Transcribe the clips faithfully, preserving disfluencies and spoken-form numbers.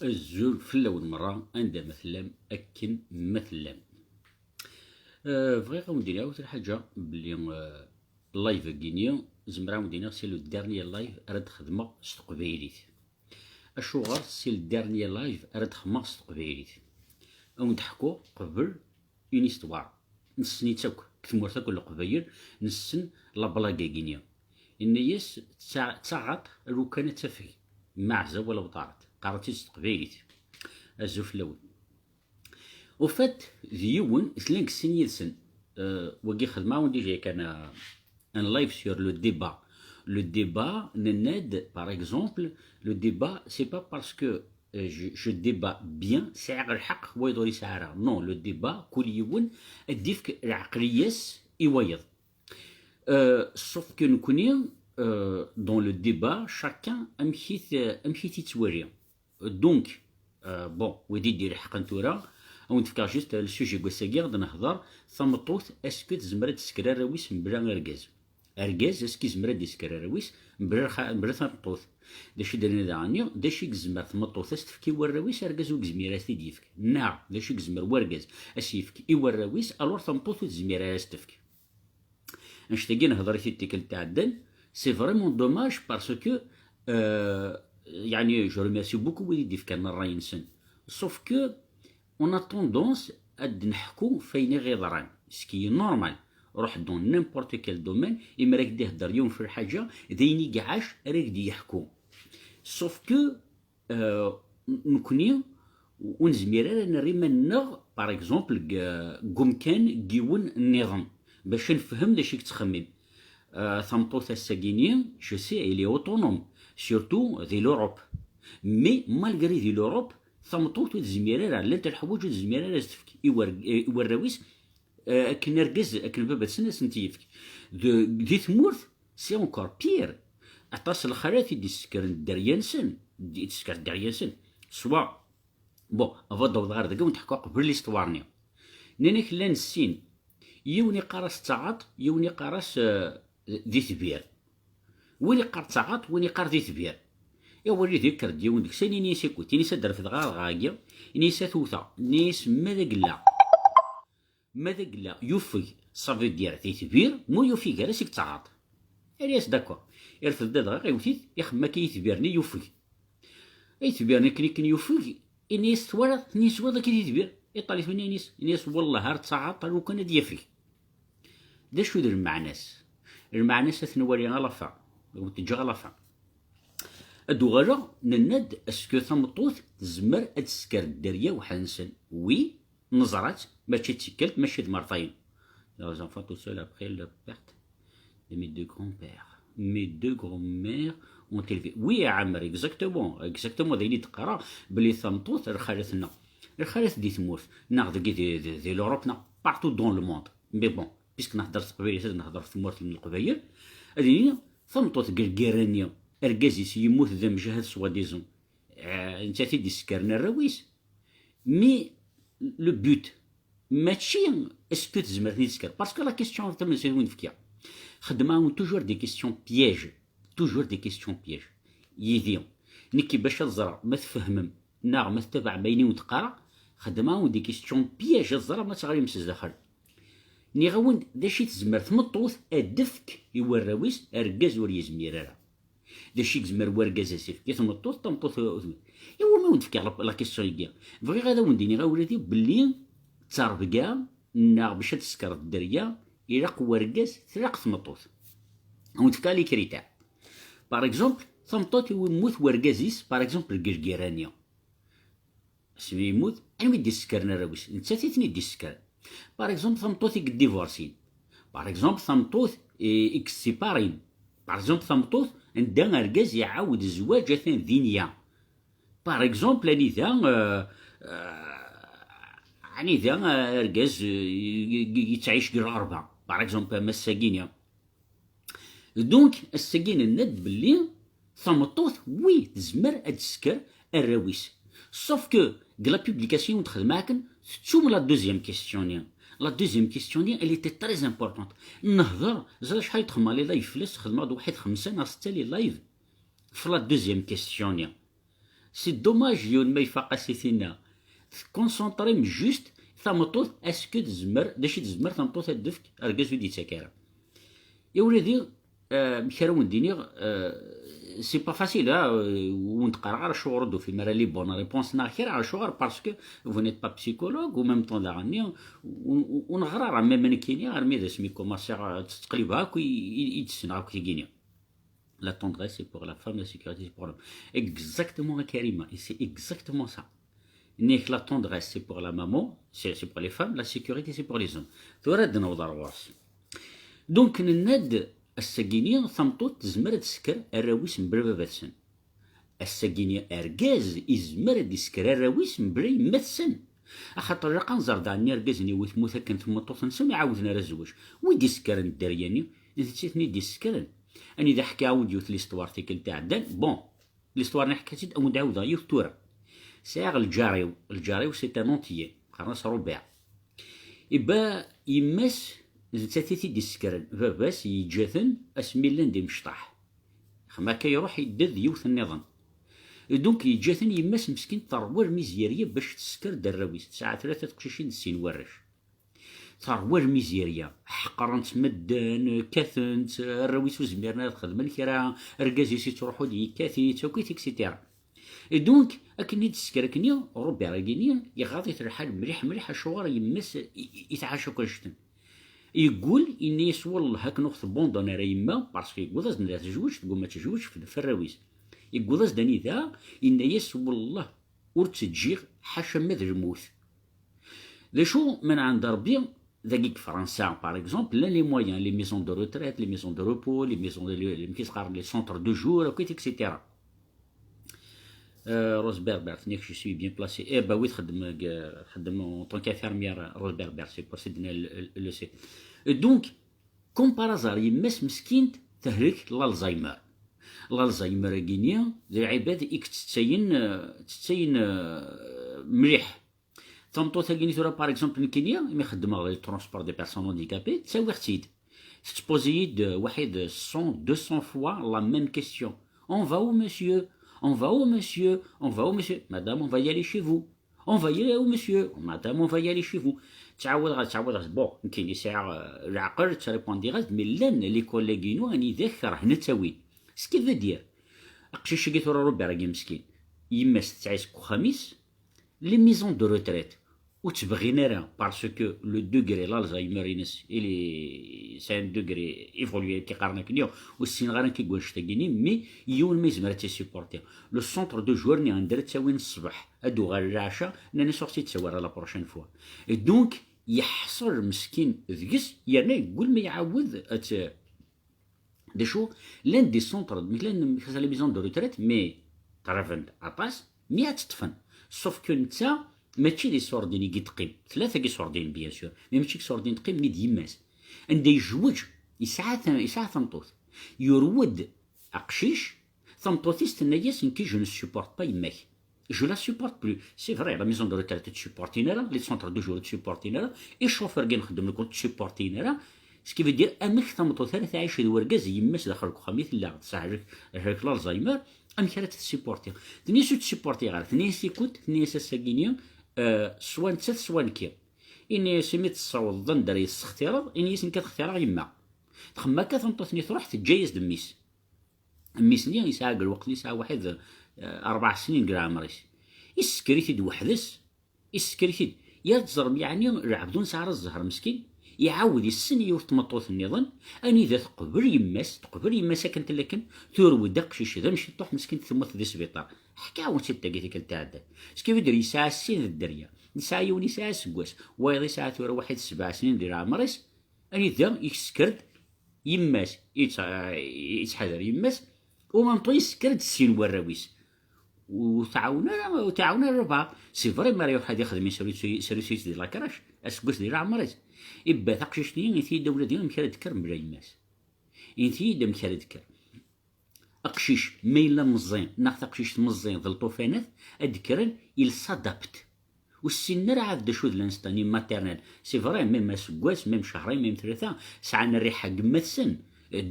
Azul fell-awen merra, anda ma tellam, akken ma tellam. Eh, bɣiɣ ad wen-d-iniɣ yiwet lḥaǧa, belli, eh, live-agi-ni, zemreɣ ad wen-d-iniɣ c'est le dernier live ara d-xedmeɣ s teqbaylit. Acuɣer c'est le dernier live ara d-xedmeɣ s teqbaylit? Ad wen-d-ḥkuɣ qbel une histoire. Nessen-itt akk, deg tmurt akk n Leqbayel, nessen la blague-agi-ni. Yenna-yas, "Tta-, ttaɣaṭ, lukan ad tafeg, meɛza wala bṭarat." Qqaren-tt-id s teqbaylit. Azul fell-awen. Au fait, d yiwen, llan deg sin yid-sen. Euh, wagi xedmeɣ-awen déjà yakan, euh, un live sur le débat. Le débat, nenna-d, par exemple, le débat, c'est pas parce que, euh, je, je débat bien, sɛiɣ lḥeqq, wayeḍ ur yesɛi ara. Non, le débat, kul yiwen ad d-ifk lɛeqliya-s i wayeḍ. Euh, sauf que nekni, euh, dans le débat, chacun amek i t-, amek i t-yettwali. Donc, euh, bon, wid i d-ileḥqen tura, ad wen-d-fkeɣ juste le sujet n wass-agi, ad nehḍer, tameṭṭut, est-ce que tezmer ad tesker arraw-is mebla argaz? Argaz, est-ce que yezmer ad isker arraw-is mebla lxa-, mebla tameṭṭut? D acu i d-nniɣ daɣen-nni? D acu i yezmer tmeṭṭut ad s-tefk i warraw-is, argaz ur yezmir ad s-t-id-yefk? Neɣ d acu i yezmer wargaz ad s-yefk i warraw-is, alors tameṭṭut ur tezmir ara ad s-tefk? Annect-agi nehḍer-it-id tikkelt iɛeddan, c'est vraiment dommage parce que, euh, يعني, je remercie beaucoup wid i d-ifkan ṛṛay-nsen. Sauf que on a tendance ad d-neḥku f ayen i ɣ-iḍran, ce qui est normal. Ruḥ dans n'importe quel domaine, imi ara k-d-ihedder yiwen f lḥaǧa, d ayen i iɛac ara k-d-yeḥku. Sauf que, euh, n-, nekni ur nezmir ara ad nerr iman-nneɣ, par exemple, deg, deg umkan n yiwen nniḍen, bac ad nefhem d acu i yettxemmim. Euh, tameṭṭut ass-agi-ni, je sais, elle est autonome, surtout di l'Europe. Mais malgré di l'Europe, tameṭṭut ur tezmir ara, llant leḥwayeǧ ur tezmir ara ad s-tefk i war-, i warraw-is, euh, akken argaz, akken baba-tsen ad sen-t-yefk. De, di tmurt, c'est encore pire. Aṭas n lxalat i d-issekren dderya-nsen, i d-tesker dderya-nsen. Soit, bon, avant d-awḍeɣ ɣer dagi, ad wen-d-ḥkuɣ qbel l'histoire-nni. Nnan-ak llan sin, yiwen iqqar-as d taɣaṭ, yiwen iqqar-as, euh, d itbir. Win iqqar d taɣaṭ, win iqqar d itbir. Iwali d ikker-d yiwen deg-sen, ini-as, écoute, ini-as ad d-refdeɣ ɣer dɣa-agi, ini-as ad t-wteɣ, ini-as ma d agella. Ma d agella yufeg, ça veut dire d itbir, ma ur yufig ara, seg d taɣaṭ. Ini-as d'accord. Irfed-d adɣaɣ, iwet-it, ixemmem akka itbir-nni yufeg. Itbir-nni akken, akken yufeg, ini-as twalaḍ, ini-as wayeḍ akka d itbir. Iṭal-it winna, ini-as, ini-as wellah ar d taɣaṭ, ar lukan ad yafeg. D acu d lmeɛna-s? Lmeɛna-s ad t-nwali à la fin, ad wen-t-ǧǧeɣ à la fin. Ad d-uɣaleɣ, nenna-d, est-ce que tameṭṭut tezmer ad tesker dderya weḥd-nsen? Oui, neẓra-tt, mačči d tikkelt, mačči d mertayen. Les enfants tout seuls après la perte de mes deux grands-pères. Mes deux grands-mères ont élevé. Oui, a Ɛmer, exactement, exactement, d ayen i d-qqareɣ, belli tameṭṭut, lxalat-nneɣ, lxalat di tmurt, neɣ dagi di, di, di l'Europe, neɣ partout dans le monde. Mais bon, puisque nehder s teqbaylit, ad nehder f tmurt n Leqbayel, ad ini, tameṭṭut deg lgirra-nni, argaz-is yemmut d amjahed soi-disant, eh, nettat i d-isekren arraw-is. Mais le but, mačči est-ce que tezmer ad ten-id-tesker. Parce que la question tamaziɣt i wen-fkiɣ. Xeddmeɣ-awen toujours des questions pièges. Toujours des questions pièges. Yid-i. Nekki bac ad ẓreɣ ma tfehmem, neɣ ma tettabaɛem ayen i wen-d-qqareɣ, xeddmeɣ-awen des questions pièges ad ẓreɣ ma teɣlim s zdaxel. Nniɣ-awen-d d acu i tezmer tmeṭṭut ad d-tefk i warraw-is, argaz ur yezmir ara. D acu i yezmer wergaz ad s-ifk i tmeṭṭut, tameṭṭut ur tezmir. Iwumi wen-d-fkiɣ la, la question-agi? Bɣiɣ ad awen-d-iniɣ a wladi belli d ttrebga, neɣ bac ad tesker dderya, ilaq wergaz, tlaq tmeṭṭut. Ad wen-d-fkeɣ les critères. Par exemple, tameṭṭut iwumi yemmut wergaz-is, par exemple, deg lgirra-nni. Asmi yemmut, anwa i d-isekren arraw-is? Nettat i ten-id-isekren. Par exemple, tameṭṭut i yeddivorsin. Par exemple, tameṭṭut i, i yessiparin. Par exemple, tameṭṭut anda argaz iɛawed zzwaǧ atan di nniya. Par exemple, anida, euh, euh, anida, euh, argaz, euh, y-, y-, y-, yettɛic deg lɣerba. Par exemple, am ass-agi-ni. Donc, ass-agi nenna-d belli tameṭṭut, oui, tezmer ad tesker arraw-is. Sauf que, deg la publication i wen-d-xedmeɣ akken, tettum la deuxième question-nni. La deuxième question-nni, elle était très importante. Nehder, ẓriɣ acḥal i d-xedmeɣ les lives fell-as, xedmeɣ-d waḥid xemsa neɣ setta les lives f la deuxième question-nni. C'est dommage, yiwen ma ifaq-as i tinna. Tkonsentrem juste tameṭṭut, est-ce que tezmer, d acu i tezmer tameṭṭut ad d-tefk argaz ur d-yettak ara? I wladi, euh, kra wen-d-iniɣ, euh, c'est pas facile, hein, euh, ur wen-d-qqareɣ ara acuɣer ur d-tufim ara les bonnes réponses neɣ kra, acuɣer, parce que vous n'êtes pas psychologue, ou même temps daɣenni, ur neɣra ara, même nekkini, armi d asmi kumaṣiɣ, euh, ttqellibeɣ akk i, i, i d-ssneɣ akk tigini. La tendresse, c'est pour la femme, la sécurité, c'est pour l'homme. Exactement, a Karima, et c'est exactement ça. Nek la tendresse, c'est pour la maman, c'est c'est pour les femmes, la sécurité, c'est pour les hommes. Tura ad d-naweḍ ar ɣur-s. Donc, nenna-d, ass-agini, tameṭṭut tezmer ad tesker arraw-is mebla baba-tsen. Ass-agini, argaz izmer ad isker arraw-is mebla yemma-tsen. Axaṭer ilaq ad nẓer daɣen irgazen iwet tmut akken tmeṭṭut-nsen iɛawden ara zzwaǧ. Wi d-iskeren dderya-nni, d nettat-nni d-iskeren. Anida ḥkiɣ-awen-d yiwet l'histoire tikkelt iɛeddan. Bon, l'histoire-nni ḥkiɣ-tt-id, ad wen-d-ɛawdeɣ yiwet tura. Sɛiɣ lǧar-iw, lǧar-iw c'est un Antillais, qqaren-as Robert. Iba yemma-s d nettat i t-id-isekren, baba-s yeǧǧa-ten asmi llan d imecṭaḥ. Xma akka iruḥ yedda d yiwet nniḍen. Donc yeǧǧa-ten yemma-s meskint terwa armi d yerya bac tesker-d arraw-is. Tesɛa tlata teqcicin d sin warrac. Terwa armi d yerya. Ḥeqren-tt medden, kkaten-tt, arraw-is ur zmiren ara ad xedmen kra, argaz-is yettruḥu-d yekkat-itt, akk-it, et cetera. Et donc, akken i d-tesker akkenni, Robert-agi-nni, iɣaḍ-it lḥal mliḥ mliḥ, acuɣer yemma-s i i- i tɛac akk annect-en. Yeggul, yenna-yas: "Wellah, akken ur ɣ-tbundun ara yemma", parce que yewweḍ-as-d ad tezweǧ, tegguma ad tezweǧ f f arraw-is. Yewweḍ-as-d anida, yenna-yas: "Wellah, ur tt-ǧǧiɣ, ḥaca ma d lmut." D acu ma nɛand Rebbi, dagi deg Fransa, par exemple, llan les moyens, les maisons de retraite, les maisons de repos, les maisons de, les, les, les centres de jour, akk-it, et cetera. Euh, Rose Berbère, tenna-k: "Je suis bien placé." Eh ben oui, txeddem, euh, txeddem en tant qu'infirmière, Rose Berbère, c'est pour ça que le, le, le sait. Et donc, comme par hasard, yemma-s meskint tehlek l'Alzheimer. L'Alzheimer-agi-nni, d lɛibad i yettettayen, euh, ttettayen, euh, mliḥ. Tameṭṭut-agi-nni tura, par exemple, nekkini, imi xeddmeɣ di transport des personnes handicapées, ttawiɣ-tt-id. Tettpozi-yi-d, euh, waḥid cent, deux cents fois la même question. "On va où, monsieur? On va où, monsieur? On va où, monsieur?" "Madame, on va y aller chez vous." "On va y aller où, monsieur?" "Madame, on va y aller chez vous." Ttɛawadeɣ, ttɛawadeɣ. Bon, nekkini sɛiɣ, euh, leɛqel, ttrépondiɣ-as-d, mais llan les collègues-inu anida kerhen ad tt-awin. Ce qui veut dire, aqcic-agi tura, Robert-agi meskin, yemma-s tesɛa-t deg uxxam-is, les maisons de retraite ur tt-bɣin ara, parce que le degré, l'Alzheimer-ines, il est, c'est un degré évolué, akken qqaren akkenni, ur ssineɣ ara amek i wannect-agi-nni, mais yiwen ma yezmer ad tt-yessupporter. Le centre de jour-nni anda ara tt-awin ṣṣbeḥ, ad d-uɣal lɛaca, nnan-as ur ɣ-tt-id-ttawi ara la prochaine fois. Et donc, yeḥṣel meskin deg-s, yerna yeggul ma iɛawed ad tt-, d acu, llan des centres, llan les maisons de retraite, mais qrib-d aṭas, mi ad tt-ṭṭfen. Sauf que netta, mačči d iṣurdiyen i yeqqim. Tlata n iṣurdiyen, bien sûr, mais mačči d iṣurdiyen i yeqqim, mi d yemma-s. Anda yejweǧ, yesɛa ta-, yesɛa tameṭṭut. Yurew-d aqcic, tameṭṭut-is tenna-yas: "Nekki, je ne supporte pas yemma-k. Je la supporte plus." C'est vrai, la maison de retraite ur tt-supportin ara, les centres de jour ur tt-supportin ara, les chauffeurs-agi nxeddem deg-sen ur tt-supportin ara. Ce qui veut dire, amek tameṭṭut ara tɛic d wergaz, yemma-s daxel deg uxxam i tella, tesɛa lḥ-, lḥ-, l'Alzheimer, amek ara tt-tessupporti? Tenna-yas: "Ur tt-supportiɣ ara." Tenna-yas: "Écoute", tenna-yas ass-agi-nni, euh, swa nettat, swa nekki. Ini-as: "Imi tessawḍeḍ anda ara yi-tessextireḍ, ini-as nekk ad xtireɣ yemma." Txemmem akka tameṭṭut-nni, truḥ teǧǧa-yas-d mmi-s. Mmi-s-nni yesɛa deg lweqt-nni, yesɛa waḥed, eh, ṛebɛa snin deg leɛmer-is. Issker-it-id weḥd-s. Issker-it-id. Ya teẓrem, yeɛni, lɛebd ur nesɛi ara zzher meskin, iɛawed issen yiwet tmeṭṭut nniḍen, anida teqbel yemma-s, teqbel yemma-s akken tella akken, turew-d aqcic d amciṭṭuḥ meskin, temmut di sbiṭar. Ḥkiɣ-awen-tt-id tagi tikkelt iɛeddan. Ce qui veut dire, yesɛa sin d dderya. Yesɛa yiwen yesɛa aseggas, wayeḍ yesɛa tura waḥed sebɛa snin di leɛmer-is, anida yessker-d yemma-s, yettḥadar yemma-s, u en même temps yessker-d sin warraw-is. Ur tɛawen ara, ur tɛawen ara rebɛa. C'est vrai, mi ara iruḥ ad ixdem i srut-is di la crèche, aseggas di leɛmer-is. Ibba taqcict-nni, init-iyi-d a wladi amek ara d-tekker mebla yemma-s. Init-iyi-d amek ara d-tekker. Aqcic, ma yella meẓẓi, neɣ taqcict meẓẓi d lṭufanat, ad d-kkren, il s'adapte. Ur ssinen ara ɛad d acu d l'instinct maternel. C'est vrai, même aseggas, même cehṛayen, même tlata, sɛan rriḥa deg yemma-tsen.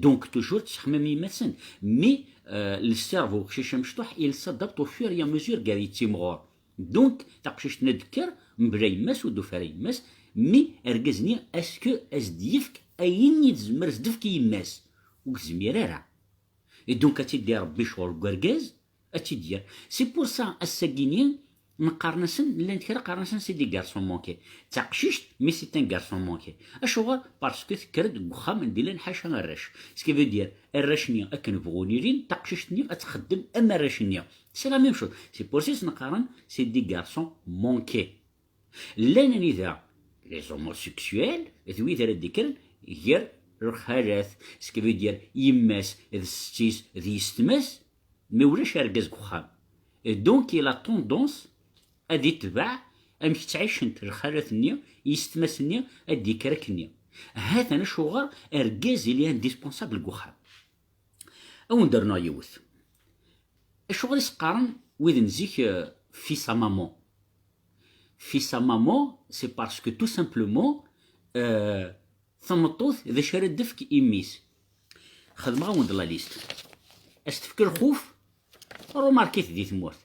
Donc, toujours ttexmim yemma-tsen. Mais, Euh, le cerveau uqcic amecṭuḥ, il s'adapte au fur et à mesure gar yettimɣur. Donc taqcict-nni ad d-tekker mebla yemma-s, ur d-tufi ara yemma-s, mi argaz-nni, est-ce que as-d-yefk ayen i tezmer as-d-tefk i yemma-s? Ur yezmir ara. Et donc ad tt-id-irebbi ccɣel deg urgaz, ad tt-id-yerr. C'est pour ça ass-agi-nni neqqaren-asen, llant kra qqaren-asen c'est des garçons manqués. D taqcict, mais c'est un garçon manqué. Acuɣer? Parce que tekker-d deg uxxam anda llan ḥaca arrac. Ce qui veut dire, arrac-nni akken bɣun ilin, taqcict-nni ad txeddem am arrac-nni. C'est la même chose. C'est pour ça i sen-qqaren c'est des garçons manqués. Llan anida les homosexuels, d wid ara d-ikkren gar lxalat, ce qui veut dire yemma-s d setti-s d yessetma-s, mais ulac argaz deg uxxam. Et donc il a tendance ad itbeɛ amek ttɛicent lxalat-nni, yessetma-s-nni, ad d-ikker akkenni. Hatan acuɣer argaz il est indispensable deg uxxam. Ad wen-d-rnuɣ yiwet. Acuɣer i s-qqaren wid n zik, euh, fils à maman? Fils à maman, c'est parce que tout simplement, euh, tameṭṭut d acu ara d-tefk i mmi-s. Xedmeɣ-awen-d la liste. As tefk lxuf, remarquez-t di tmurt.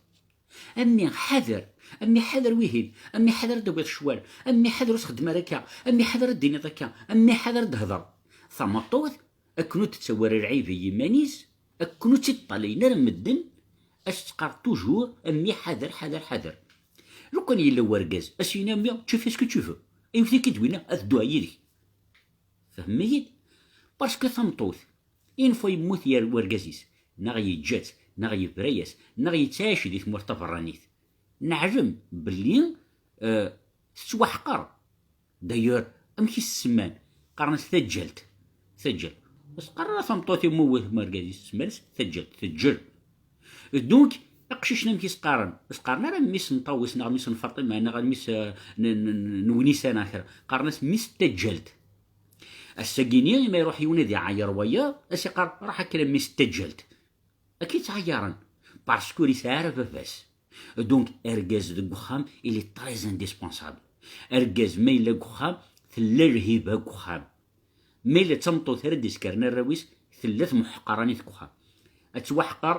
A mmi ḥader, a mmi ḥader wihin, a mmi ḥader ad d-tawiḍ ccwal, a mmi ḥader ur txeddem ara akka, a mmi ḥader ad d-tiniḍ akka, a mmi ḥader ad d-tehder. Tameṭṭut, akken ur d-tettawi ara lɛib i yiman-is, akken ur tt-id-ṭṭalayen ara medden, ad s-teqqar toujours a mmi ḥader, ḥader, ḥader. Lukan yella wergaz, a s-yini a mmi, tu fais ce que tu veux, iwet-ik-id winna, ad dduɣ yid-k. Fehmem-iyi-d? Parce que tameṭṭut, une fois yemmut yir wergaz-is, neɣ yeǧǧa-tt, neɣ yebra-yas, neɣ yettɛic di tmurt taberranit, neɛlem belli, euh, tettwaḥqer. D'ailleurs, amek i s-semman? Qqaren-as taǧǧalt. Taǧǧalt. Ur s-qqaren ara tameṭṭut immut wergaz-is, semman-as taǧǧalt, teǧǧel. Donc, aqcic-nni amek i s-qqaren? Ur s-qqaren ara mmi-s n Ṭawes, neɣ mmi-s n Faṭima, neɣ mmi-s, euh, n, n, n, n Wnisa, neɣ kra. Qqaren-as mmi-s n taǧǧalt. Ass-agi-nni, imi iruḥ yiwen ad iɛayyer wayeḍ, a s-iqqar, ruḥ akken a mmi-s n taǧǧalt. Akka i ttɛayyaren, parce que ur yesɛi ara baba-s. Donc, argaz deg uxxam, il est très indispensable. Argaz ma yella deg uxxam, tella lhiba deg uxxam. Ma yella d tameṭṭut ara d-iskren arraw-is, tella temḥeqqer-anit deg uxxam. Ad ttwaḥqer,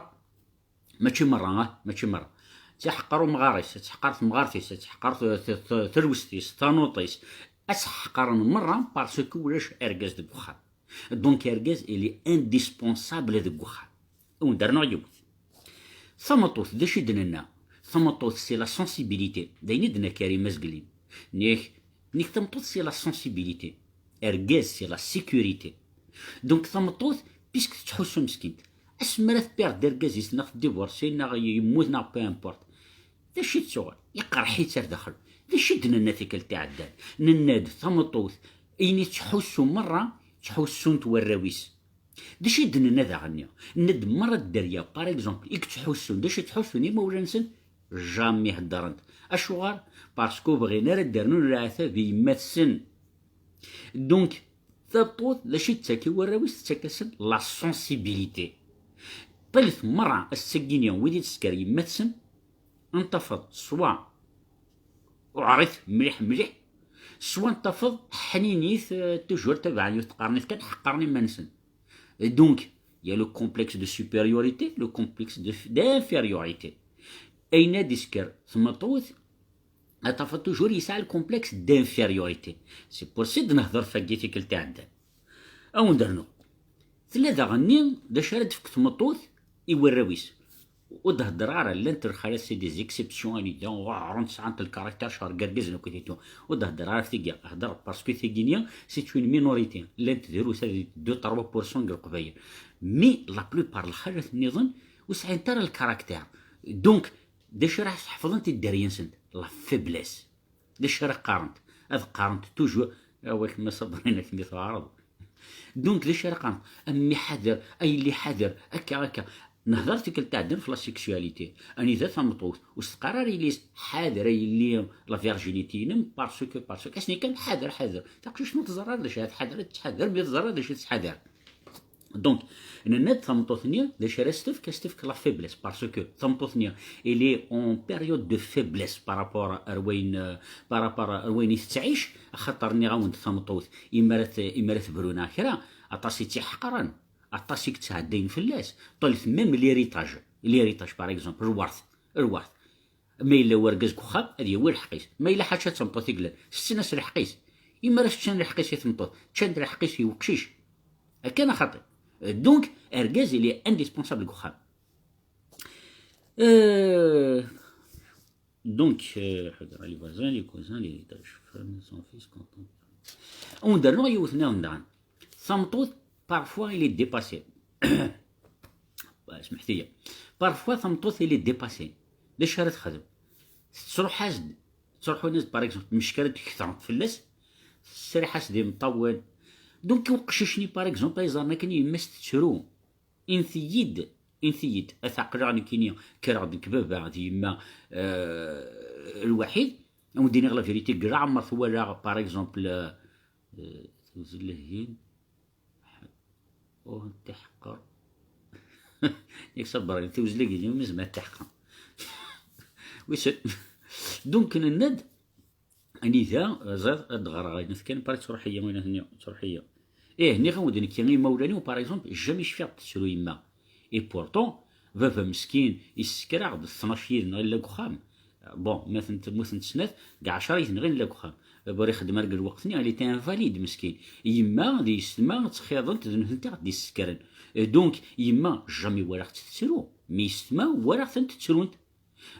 mačči merra, ah, mačči merra. Ad tt-iḥqer umɣar-is, ad tt-teḥqer temɣart-is, ad tt-teḥqer t-, t-, t-, talwest-is, tanuṭ-is. Ad tt-ḥeqren merra parce que ulac argaz deg uxxam. Donc argaz, il est indispensable deg uxxam. Ad wen-d-rnuɣ yiwet. Tameṭṭut, d acu i d-nenna? Tameṭṭut, c'est la sensibilité. D ayen i d-nenna Karim Azgelin. Nek, nek tameṭṭut, c'est la sensibilité. Argaz, c'est la sécurité. Donc tameṭṭut, puisque tettḥussu meskint, asmi ara tperde argaz-is, neɣ tdivorsi, neɣ yemmut, neɣ peu importe, d acu i tettuɣal? Iqerḥ-itt ar daxel. D acu i d-nenna tikkelt iɛeddan? Nenna-d tameṭṭut, ayen i tettḥussu merra, ttḥussun-t warraw-is. D acu i d-nenna daɣenni? Nenna-d merra dderya, par exemple, i yettḥussun, d acu i ttḥussun imawlan-nsen? Jamais heddrent. Acuɣer? Parce que ur bɣin ara ad d-rnun leɛtab i yemma-tsen. Donc, tameṭṭut, d acu i tettak i warraw-is? Tettak-asen la sensibilité. Ṭṭilet merra ass-agi-nni wid i d-tesker yemma-tsen, ad tafeḍ swa uɛrit mliḥ mliḥ, swa ad tafeḍ ḥninit, euh, toujours tabaɛen yiwet tqernit kan, ḥeqqren iman-nsen. Et donc, il y a le complexe de supériorité, le complexe de, d'infériorité. Ayen ad d-isker tmeṭṭut, ad tafeḍ toujours yesɛa le complexe d'infériorité. C'est pour ça i d-nehder fagi tikkelt iɛeddan. Ad wen-d-rnuɣ. Tella daɣenni d acu ara d-tefk tmeṭṭut i warraw-is. Ur d-heddreɣ ara, llant lxalat, c'est des exceptions, anida uɣrent, sɛant le caractère, car irgazen akk i t-itun. Ur d-heddreɣ ara ɣef tigi, heddreɣ parce que tigi-nni, c'est une minorité. Llant drus, deux, trois pour cent deg Leqbayel. Mais la plupart lxalat nniḍen ur sɛint ara le caractère. Donc, d acu ara ḥefḍent i dderya-nsent? La faiblesse. D acu ara qqarent? Ad qqarent toujours, a wakma Sabrin, akken i teɛreḍ. Donc, d acu ara qqarent? A mmi ḥader, a yelli ḥader, akka, akka. Nehder tikkelt iɛeddan ɣef la sexualité. Anida tameṭṭut ur s-teqqar ara yelli-s ḥader a yelli la virginité-inem, parce que, parce que. Asni kan ḥader, ḥader. Taqcict ur teẓra ara d acu ara tḥader, ad tettḥader, mi teẓra d acu tettḥader. Donc, nenna-d tameṭṭut-nni, d acu ara s-tefk? Ad s-tefk la faiblesse, parce que tameṭṭut-nni, elle est en période de faiblesse par rapport ar wayen, euh, par rapport ar wayen i tettɛic, axaṭer nniɣ-awen-d tameṭṭut, imi ara t-, imi ara tebru neɣ kra, aṭas i tt-iḥeqren. Aṭas i yettɛeddayen fell-as. Ṭṭalet même l'héritage. L'héritage, par exemple, lweṛt. Lweṛt. Ma yella wergaz deg uxxam, ad yawi lḥeqq-is. Ma yella ḥaca d tameṭṭut i yellan, tetten-as lḥeqq-is. Imi ara s-ččan lḥeqq-is i tmeṭṭut, ččan-d lḥeqq-is i uqcic. Akken a xaṭi. Donc, argaz, il est indispensable deg uxxam. Euh, donc, euh, les voisins, les cousins, les, je ferme son fils quand on... On a eu une... Tameṭṭut, parfois, il est dépassé. Smeḥt-iyi. Parfois, tameṭṭut, il est dépassé. D acu ara texdem? Tettruḥ-as-d, ttruḥun-as-d, par exemple, meckaret kter fell-as, tesriḥ-as-d imeṭṭawen. Donc, uqcic-nni, par exemple, ay ẓerren akken yemma-s tettru. Inti-yi-d, inti-yi-d, ad t-aqleɣ nekkini, kkreɣ-d nekk baba d yemma, euh, lwaḥid, ad wen-d-iniɣ la vérité, deg leɛmer twalaɣ, par exemple, euh, euh, tewzel-ahin, oh, teḥqer. Yak ṣabber, tewzel-ahin, imi zma teḥqer. Wissen. Donc, nenna-d, anida, ẓer, ad d-ɣreɣ ayen kan, par ttruḥ-iyi, ayen-nni, ttruḥ-iyi. Ih, nniɣ-awen-d nekki, imawlan-iw, par exemple, jamais cfiɣ tettru yemma. Et pourtant, baba meskin, yessker-aɣ-d tnac yid-neɣ illa deg uxxam. Bon, ma tent-, ma tent snat, deg ɛecra yid-neɣ illa deg uxxam. Baba ur ixeddem ara deg lweqt-nni, elle était invalide, meskin. Yemma d yessetma ttxiḍent, d nutenti i ɣ-d-yessekren. Et donc, yemma, jamais walaɣ-tt tettru, mais yessetma, walaɣ-tent ttrunt.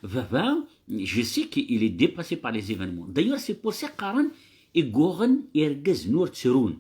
Baba, je sais qu'il est dépassé par les événements. D'ailleurs, c'est pour ça qqaren i yuɣen irgazen ur ttrun.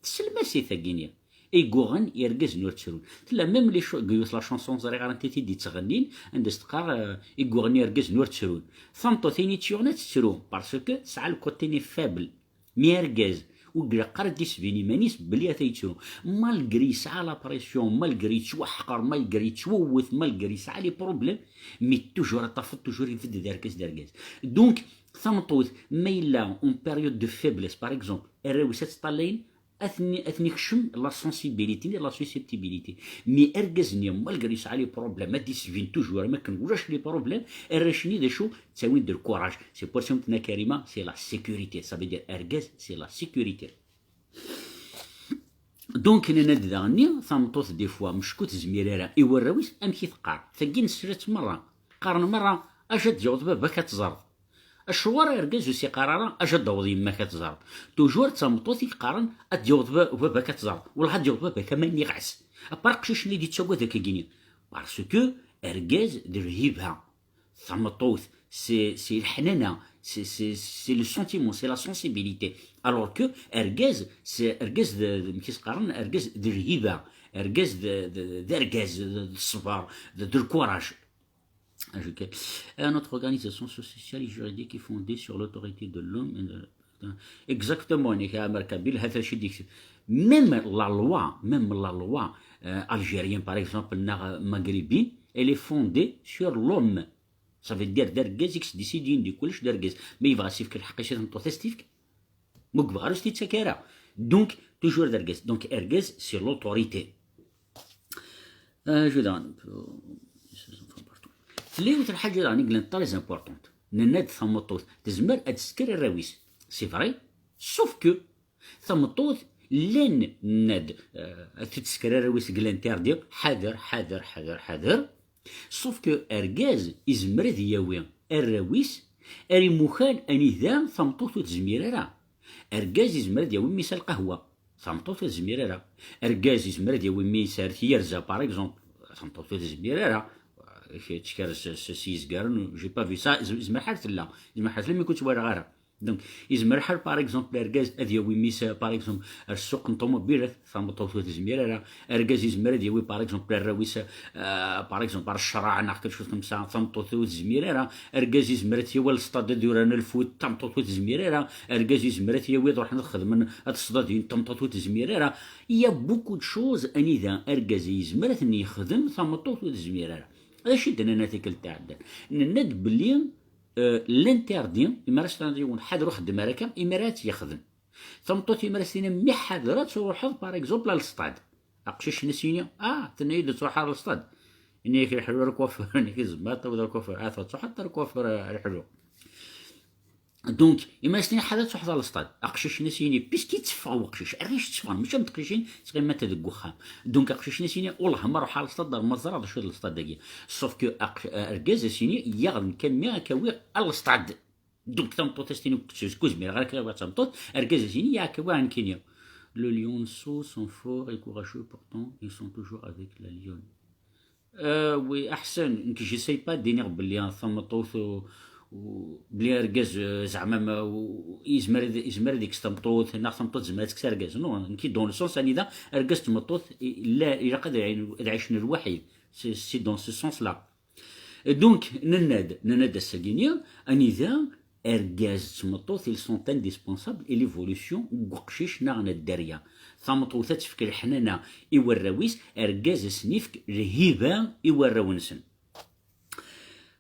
Tessnem-as i tagi-nni. I yuɣen irgazen ur ttrun. Tella même les cho-, yiwet la chanson, ẓriɣ ara anta i t-id-yettɣennin, anda s-teqqar, euh, i yuɣen irgazen ur ttrun. Tameṭṭut, ayen i tt-yuɣen ad tettru, parce que tesɛa le côté-nni faible. Mi argaz ur ilaq ara ad d-isbin iman-is belli ata yettru, malgré yesɛa la pression, malgré yettwaḥqer, malgré yettwewwet, malgré yesɛa les problèmes, mais toujours ad tafeḍ toujours ibedd d argaz d argaz. Donc, tameṭṭut, ma yella en période de faiblesse, par exemple, arraw-is ad tt-ṭṭalayen, ad ten-, ad ten-ikcem la sensibilité ni la susceptibilité. Mais argaz-nni, malgré yesɛa les problèmes, ad d-isbin toujours am akken ulac les problèmes, arrac-nni d acu? Ttawin-d le courage. C'est pour ça, Karima, c'est la sécurité. Ça veut dire, argaz, c'est la sécurité. Donc, nenna-d daɣen-nni, tameṭṭut, des fois, mecku tezmir ara i warraw-is, amek i teqqar? Tagi nesla-tt merra. Qqaren merra, aja d-yaweḍ baba-k ad teẓreḍ. Acuɣer argaz ur s-iqqar ara, aja d-taweḍ yemma-k ad teẓreḍ? Toujours d tameṭṭut i yeqqaren, ad d-yaweḍ ba-, baba-k ad teẓreḍ. Wellah ad d-yaweḍ baba-k, ama nniɣ-as. Apar qcic-nni d-yettagad akka gini. Parce que argaz d lhiba. Tameṭṭut, c'est, c'est leḥnana, c'est, c'est, c'est le sentiment, c'est la sensibilité. Alors que argaz, c'est, argaz d, d, amek i s-qqaren, argaz d lhiba, argaz d, d, d argaz, d, d ṣṣber, d, d le courage. Ok. Notre organisation sociale et juridique est fondée sur l'autorité de l'homme. Exactement, Nek Amar Kabil, hata chi dit. Même la loi, même la loi, euh, algérienne, par exemple, neɣ maghrébine, elle est fondée sur l'homme. Ça veut dire, d argaz i yesdécidin di kullec d argaz. Ma yebɣa ad s-yefk lḥeqq-is i tmeṭṭut, ad s-t-yefk. Ma ur yebɣi ara, ur s-t-yettak ara. Donc, toujours d argaz. Donc, argaz, c'est l'autorité. Euh, je donne. Tella yiwet n lḥaǧa daɣen i yellan très importante. Nenna-d tameṭṭut tezmer ad tesker arraw-is. C'est vrai. Sauf que tameṭṭut llan, nenna-d, euh, ad tesker arraw-is deg l'interdit. Ḥader, ḥader, ḥader, ḥader. Sauf que argaz izmer ad yawi arraw-is ar imukan anida tameṭṭut ur tezmir ara. Argaz izmer ad yawi mmi-s ar lqahwa. Tameṭṭut ur tezmir ara. Argaz izmer ad yawi mmi-s ar tyerza, par exemple. Tameṭṭut ur tezmir ara. Tekker s, s, s yizgaren, j'ai pas vu ça, iz-, izmer ḥal tella. Izmer ḥal tella, mi ken-ttwalaɣ ara. Donc, izmer ḥal, par exemple, argaz ad yawi mmi-s, par exemple, ar ssuq n ṭumubilat, tameṭṭut ur tezmir ara. Argaz izmer ad yawi, par exemple, arraw-is, euh, par exemple, ar ccṛeɛ neɣ quelque chose comme ça, tameṭṭut ur tezmir ara. Argaz izmer ad t-yawi ar lestad ad uraren lfut, tameṭṭut ur tezmir ara. Argaz izmer ad t-yawi ad ruḥen ad xedmen, ad ṣdadin, tameṭṭut ur tezmir ara. Il y a beaucoup de choses anida argaz yezmer ad ten-yexdem, tameṭṭut ur tezmir ara. D acu i d-nenna tikkelt iɛeddan? Nenna-d belli, euh, l'interdit, imi ara s-tiniḍ yiwen, ḥader ur xeddem ara akka, imi ara tt-yexdem. Tameṭṭut, imi ara s-tiniḍ, mi ḥader ad truḥeḍ, par exemple, ar lestad. Aqcic-nni s-yini, ah, tenna-yi-d ad truḥeḍ ar lestad. Ini-ak leḥlu ar coiffeur, ini-ak zma taweḍ ar coiffeur, ah, truḥeḍ ar coiffeur, ah, leḥlu. Donc, ima as-tini ḥader ad truḥeḍ ɣer lestad. Aqcic-nni as-yini, puisque yetteffeɣ weqcic, arrac tteffɣen, mačči am teqcicin ttɣimant deg wexxam. Donc, aqcic-nni as-yini, ullah ma ruḥeɣ ɣer lestad, ar ma ẓreɣ d acu d lestad-agi. Sauf que aq-, argaz as-yini, yaɣ d nekk a mmi ad k-awiɣ ɣer lestad. Donc, tameṭṭut as-tini, ur zmireɣ ara ad k-awiɣ d tameṭṭut, argaz as-yini, yaɣ ad k-awiɣ nekkini. Le lionceau sont forts et courageux, pourtant ils sont toujours avec la lionne. Euh, oui, aḥsen, nekk j'essaie pas d-iniɣ belli tameṭṭut u, u, belli argaz, euh, zeɛma ma, u, yezmer ad, yezmer ad yekkes tameṭṭut, neɣ tameṭṭut tezmer ad tekkes argaz. Non, nekk dans le sens anida argaz d tmeṭṭut i, la, ilaq ad ɛin-, ad ɛicen lwaḥid. C'est, c'est dans ce sens-là. Donc, nenna-d, nenna-d ass-agi-nni, anida argaz d tmeṭṭut, ils sont indispensables i l'évolution n uqcic neɣ n dderya. Tameṭṭut ad tefk leḥnana i warraw-is, argaz ad sen-ifk lhiba i warraw-nsen.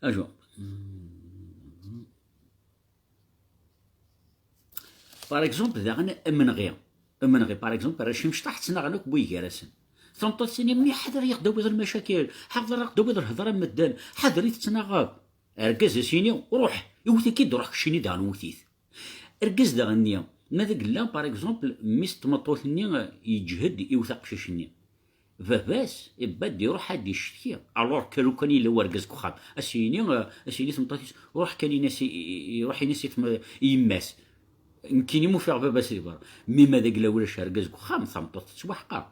Ajo. Par exemple, daɣen, amenɣi. Amenɣi, par exemple, arrac imecṭaḥ ttnaɣen akk wway gar-asen. Tameṭṭut tini, mmi, ḥader ad aɣ-d-tawiḍ lmacakil, ḥader ad aɣ-d-tawiḍ lhedra n medden, ḥader i tettnaɣeḍ. Argaz as-yini, ruḥ, iwet-ik-id, ruḥ keččini daɣen wet-it. Argaz daɣen-nni, ma d agella, par exemple, mmi-s n tmeṭṭut-nni, eh, yeǧhed, iwet aqcic-nni. Baba-s, ibedd, iruḥ ad d-icetki. Alors que lukan yella urgaz deg uxxam, as-yini, eh, as-yini tmeṭṭut-is, ruḥ kan, ini-as i, i, i, ruḥ ini-as i tme-, i yemma-s. Nekkini ma ufiɣ baba-s di berra. Mi ma d agella ulac argaz deg uxxam, tameṭṭut tettwaḥqer.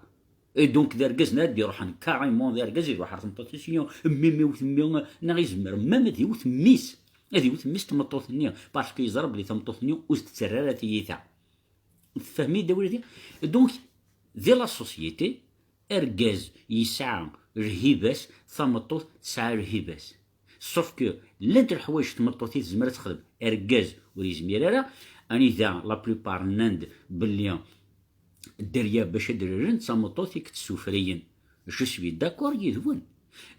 Et donc, d argaz-nni ad d-iruḥen carrément, d argaz i iruḥ ar tmeṭṭut-is, ini, mmi, mmi, wet mmi, neɣ izmer, même ad iwet mmi-s. Ad iwet mmi-s n tmeṭṭut-nni, parce que yeẓra belli tameṭṭut-nni ur s-d-ttarra ara tiyita. Tfehmi-d awal-agi? Donc, di la société, argaz yesɛa lhiba-s, tameṭṭut tesɛa lhiba-s. Sauf que llant leḥwayeǧ tmeṭṭut i tezmer ad texdem, argaz ur yezmir ara. Anida la plupart nnan-d belli dderya bac ad d-rren d tameṭṭut i yettessufriyen. Je suis d'accord yid-wen.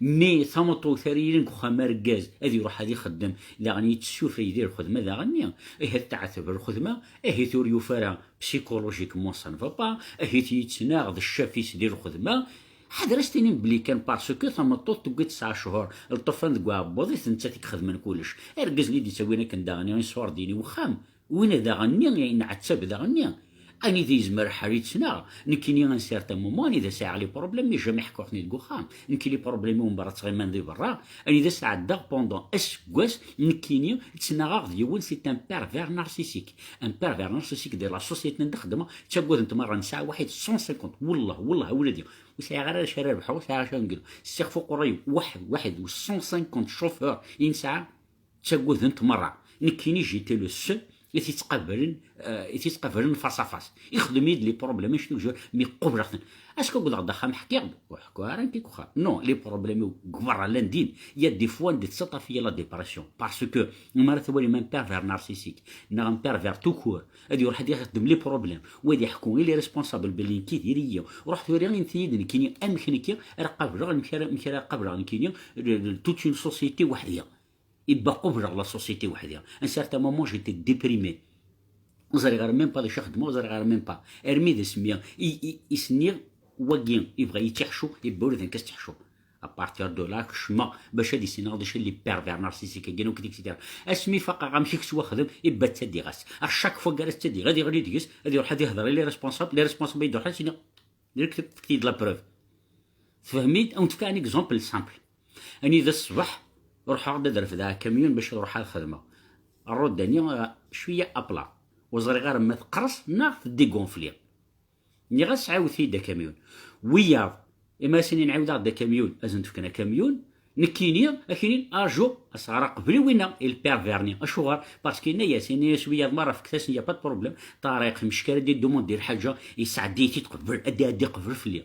Mais tameṭṭut ara yilin deg uxxam argaz ad iruḥ ad ixeddem, daɣen yettessufri di lxedma daɣen-nni, ahat teɛteb lxedma, ahat ur yufi ara psychologiquement ça ne va pas, ahat yettnaɣ d ccaf-is di lxedma. Ḥader as-tinim belli kan parce que tameṭṭut tewwi tesɛa cchur, lṭufan deg uɛebbuḍ-is, d nettat i ixedmen kullec. Argaz-nni d-ittawin akken daɣen iṣurdi i uxxam, win daɣen-nni, inɛettab daɣen-nni. Anida yezmer lḥal yettnaɣ. Nekkini, un certain moment, anida sɛiɣ les problèmes, mais jamais ḥkuɣ-ten-id deg uxxam. Nekk les problèmes-iw mberra ttɣiman di berra. Anida sɛeddaɣ pendant aseggas, nekkini ttnaɣeɣ d yiwen, c'est un pervers narcissique. Un pervers narcissique de la société anda xeddmeɣ, ttaggaden-t merra, nesɛa waḥid cent cinquante, wellah, wellah, a wladi, ur sɛiɣ ara acu ara rebḥeɣ, ur sɛiɣ acu ara ngiḍ. Ssiɣ fuq uray, waḥed, waḥed, u cent cinquante chauffeurs i nesɛa, ttaggaden-t merra. Nekkini, j'étais le seul i t-yettqabalen, euh, i t-yettqabalen face à face. Ixdem-iyi-d les problèmes, je te jure, mi qubleɣ-ten. Est-ce que wwḍeɣ-d axxam ḥkiɣ-d? Ur ḥkiɣ ara nekk deg uxxam. Non, les problèmes-iw deg berra llan din. Il y a des fois anda tettaṭṭaf-iyi la dépression. Parce que, mi ara twalim un pervers narcissique, neɣ un pervers tout court, ad iruḥ ad ixdem les problèmes, u ad iḥku i les responsables belli nekk i diri-yi. Ruḥ tura, init-iyi-d nekkini amek nekki ara qableɣ, amek ara, amek ara qableɣ nekkini, le, le, toute une société weḥd-i. Ibba qubleɣ la société weḥd-i. Un certain moment, j'étais déprimé. Ur ẓriɣ ara même pas d acu xeddmeɣ, ur ẓriɣ ara même pas. Armi d asmi i, i, i s-nniɣ, wagi ibɣa yettiḥcu, ibba ula d nekk ad s-ttiḥcu. À partir de là, kecmeɣ bac ad issineɣ d acu les pervers narcissiques-agi akk, et cetera. Asmi faqeɣ amek i yettwaxdem, ibba ttaddiɣ-as. À chaque fois ara ttaddiɣ, ad iɣli deg-s, ad iruḥ ad ihder i les responsables, les responsables ad d-iruḥ ad s-iniɣ, direct tefk-iyi-d la preuve. Tfehmit? Ad wen-d-fkeɣ un exemple simple. Anida ṣṣbeḥ ruḥeɣ-d ad refdeɣ akamyun bac ad ruḥeɣ ad xedmeɣ. Rrudani, euh, cwiya à plat. Ur ẓriɣ ara ma teqres neɣ teddigunfli. Nniɣ-as, ɛiwdet-iyi-d akamyun. Wiyaḍ, ima as-inin ɛiwdeɣ-d akamyun, ad sen-d-fken akamyun. Nekkini, ad k-inin, arju, asɣar aqbel i winna, i lperverni. Acuɣer? Parce que yenna-yas, yenna-yas wiyaḍ merra fket-asen, y a pas de problème. Ṭariq, mecc ara d-idumandi lḥaǧa, yesɛeddi-yi-tt-id qbel, ad d-iɛeddi qbel fell-i.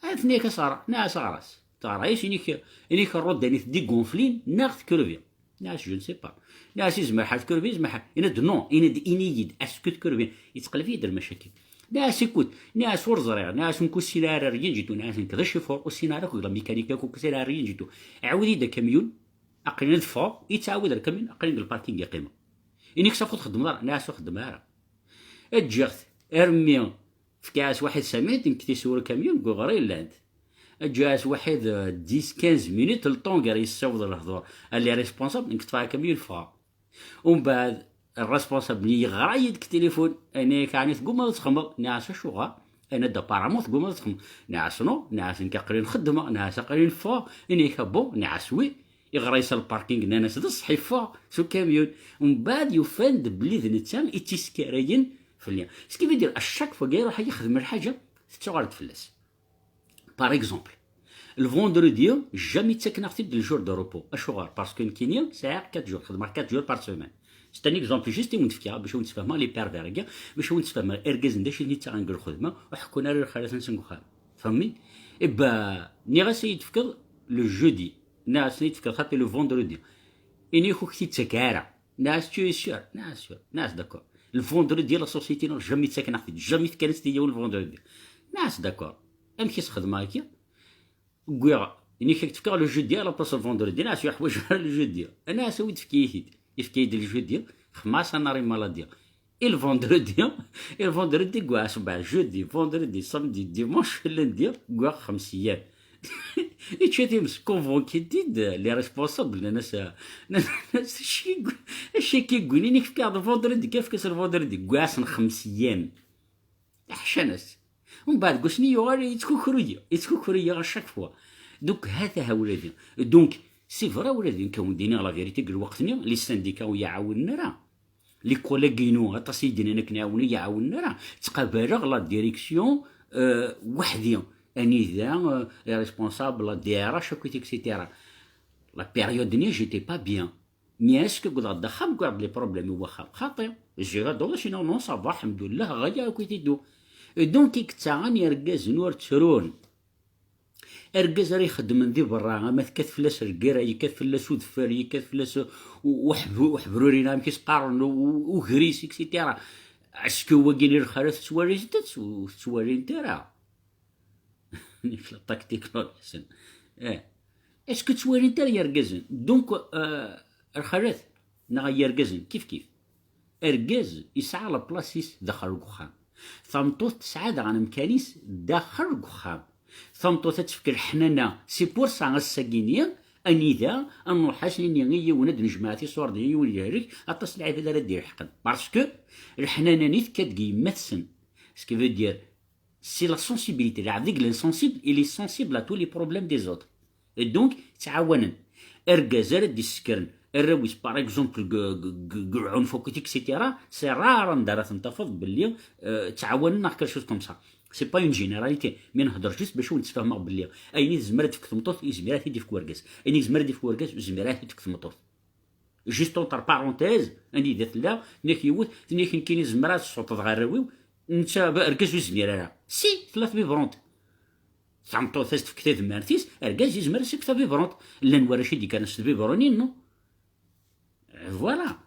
Ad tenna-yak asɣar, nniɣ-as ɣer-as. Teɣra-yas, inik, inik rrudani teddigunflin, neɣ tekrevin. Nniɣ-as, je ne sais pas. Nniɣ-as, izmer ḥal tekrevin, izmer ḥal. Yenna-d, non, yenna-d, ini-yi-d, est-ce que tekrevin? Yettqelb-iyi-d lmacakil. Nniɣ-as, écoute, nniɣ-as, ur ẓriɣ, nniɣ-as, nekk ur ssineɣ ara rien du tout, nniɣ-as, nekk d acifur, ur ssineɣ ara akk la mécanique, akk ur ssineɣ rien du tout. Ɛawed-iyi-d akamyun, aql-in ad ffɣeɣ, yettɛawad ar akamyun, aql-in deg lparking i qqimeɣ. Inik s afud xeddmeḍ ara, nniɣ-as, ur xeddmeɣ ara. Ǧǧiɣ-t, armi fkiɣ-as waḥid cinq minutes, nekk tisura akamyun deg uɣri llant. Ǧǧiɣ-as waḥid, euh, dix, quinze minutes, le temps gar yessaweḍ lehdur à les responsables, nekk ṭṭfeɣ akamyun ffɣeɣ. Umbeɛd, Responsable-nni yeɣra-yi-d deg tilifun, yenna-yak ɛni teggumaḍ ad txedmeḍ? Nniɣ-as acuɣer? Yenna-d apparemment teggumaḍ ad txedmeḍ. Nniɣ-as non, nniɣ-as nekk aql-i nxeddmeɣ, nniɣ-as aql-i neffɣeɣ. Yenna-yak ah bon? Nniɣ-as oui. Yeɣra-yi-d s lparking, nnan-as d ṣṣeḥ, yeffeɣ s ukamyun. Mbeɛd yufan-d belli d netta i tt-iskarayen fell-i. Ce qui veut dire, à chaque fois i iruḥ ad yexdem lḥaǧa, tettuɣal-d fell-as. Par exemple, le vendredi, jamais ttaken-aɣ-t-id le jour de repos. Acuɣer? Parce que nekkini sɛiɣ quatre jours, xedmeɣ quatre jours par semaine. C'est un exemple juste i wen-d-fkiɣ bac ad wen-d-sfehmeɣ les pervers-agi, bac ad wen-d-sfehmeɣ irgazen d acu i ten-yettaɣen deg lxedma, ur ḥekkun ara i lxalat-nsen deg uxxam. Tfehmem? Eh ben, nniɣ-as ad yi-d-tefkeḍ le jeudi. Nniɣ-as ad yi-d-tefkeḍ xaṭi le vendredi. Ini-ak ur k-t-id-ttak ara. Nniɣ-as tu es sûr? Nniɣ-as sûr. Nniɣ-as d'accord. Le vendredi, la société-nneɣ jamais ttaken-aɣ-t-id. Jamais fkan-as-t-id yiwen le vendredi. Nniɣ-as d'accord. Amek i s-xedmeɣ akka? Wwiɣ, ini-ak ad k-t-fkeɣ le jeudi à la place le vendredi. Nniɣ-as ur ḥwaǧeɣ ara le jeudi. Nniɣ-as awi-d efk-iyi-t-id. Yefka-yi-d le jeudi. Xedmeɣ-as un arrêt maladie. Et le vendredi, et le vendredi, quoi, asebbeɛ, jeudi, vendredi, samedi, dimanche, lundi, quoi, xems yyam. Ičča times, convoqué-t-id les responsables, nnan-as, nnan-as, acu i yewwin, acu i yewwin, ini-k fkiɣ-d vendredi, kan fkiɣ-as le vendredi, quoi, asen xems yyam. Ḥcan-as. Mbeɛd deg wasmi yuɣal yettkukru-yi, yettkukru-yi à chaque fois. Donc, ha-t-a ula din. Donc, c'est vrai, ula din, kan wen-d-iniɣ la vérité, deg lweqt-nni, les syndicats ur yi-ɛawnen ara. Les collègues-inu, aṭas i yi-d-nnan akken ɛawnen, ur yi-ɛawnen ara. Ttqabaleɣ la direction, euh, weḥd-i. Anida, euh, les responsables, la D R H, akkit, et cetera. La période-nni, j'étais pas bien. Mais est-ce que wwḍeɣ-d axxam, wwiɣ-d les problèmes i waxxam? Xaṭi. J'ai adoré, sinon, non, ça va, alḥemdulillah, ɣaya akkit iddu. Et donc, i yettaɣen yergazen ur ttrun. Argaz ara ixeddmen di berra, ama tekkat fell-as lgirra, yekkat fell-as udfel, yekkat fell-as u-, uḥbu-, uḥebruri, neɣ amek i s-qqaren, u-, u-, ugris, et cetera. Est-ce que wagi n lxalat tettwalint-tt? Ur tettwalint ara. La tactique, eh. Est-ce que ttwalint ara yergazen? Donc, euh, lxalat, neɣ yergazen, kif kif. Argaz yesɛa la place-is daxel deg uxxam. Tameṭṭut tesɛa daɣen amkan-is daxel deg uxxam. Tameṭṭut ad tefk leḥnana, c'est pour ça ass-agi-nni, anida ad nruḥ ad s-nini i yiwen ad nejmeɛ tiṣurdiyin, yiwen ad ihlek, aṭas n lɛibad ara d-ileḥqen. Parce que leḥnana-nni tekka-d deg yemma-tsen. Ce qui veut dire, c'est la sensibilité. Lɛebd i yellan sensible, il est sensible à tous les problèmes des autres. Et donc, ttɛawanen. Argaz ara d-issekren arraw-is, par exemple, deg, deg, deg, deg lɛunf akkit, et cetera, c'est rare anda ara ten-tafeḍ belli, euh, ttɛawanen neɣ quelque chose comme ça. C'est pas une généralité, mais nehder juste bac ad wen-d-sfehmeɣ belli ayen i tezmer ad tefk tmeṭṭut, yezmer ad t-id-ifk wergaz. Ayen i yezmer ad ifk wergaz, yezmer ad t-id-tefk tmeṭṭut. Juste entre parenthèses, anida tella, tenna-k yiwet, tenna-k nekkini zemreɣ ad ssuṭṭeḍ ɣer arraw-iw, netta b-, argaz ur yezmir ara. Si, tella tbibrant. Tameṭṭut ad s-tefk tadmert-is, argaz yezmer ad s-yefk tabibrant. Llan warrac i d-yekkren s tbibrunin, non? Voilà.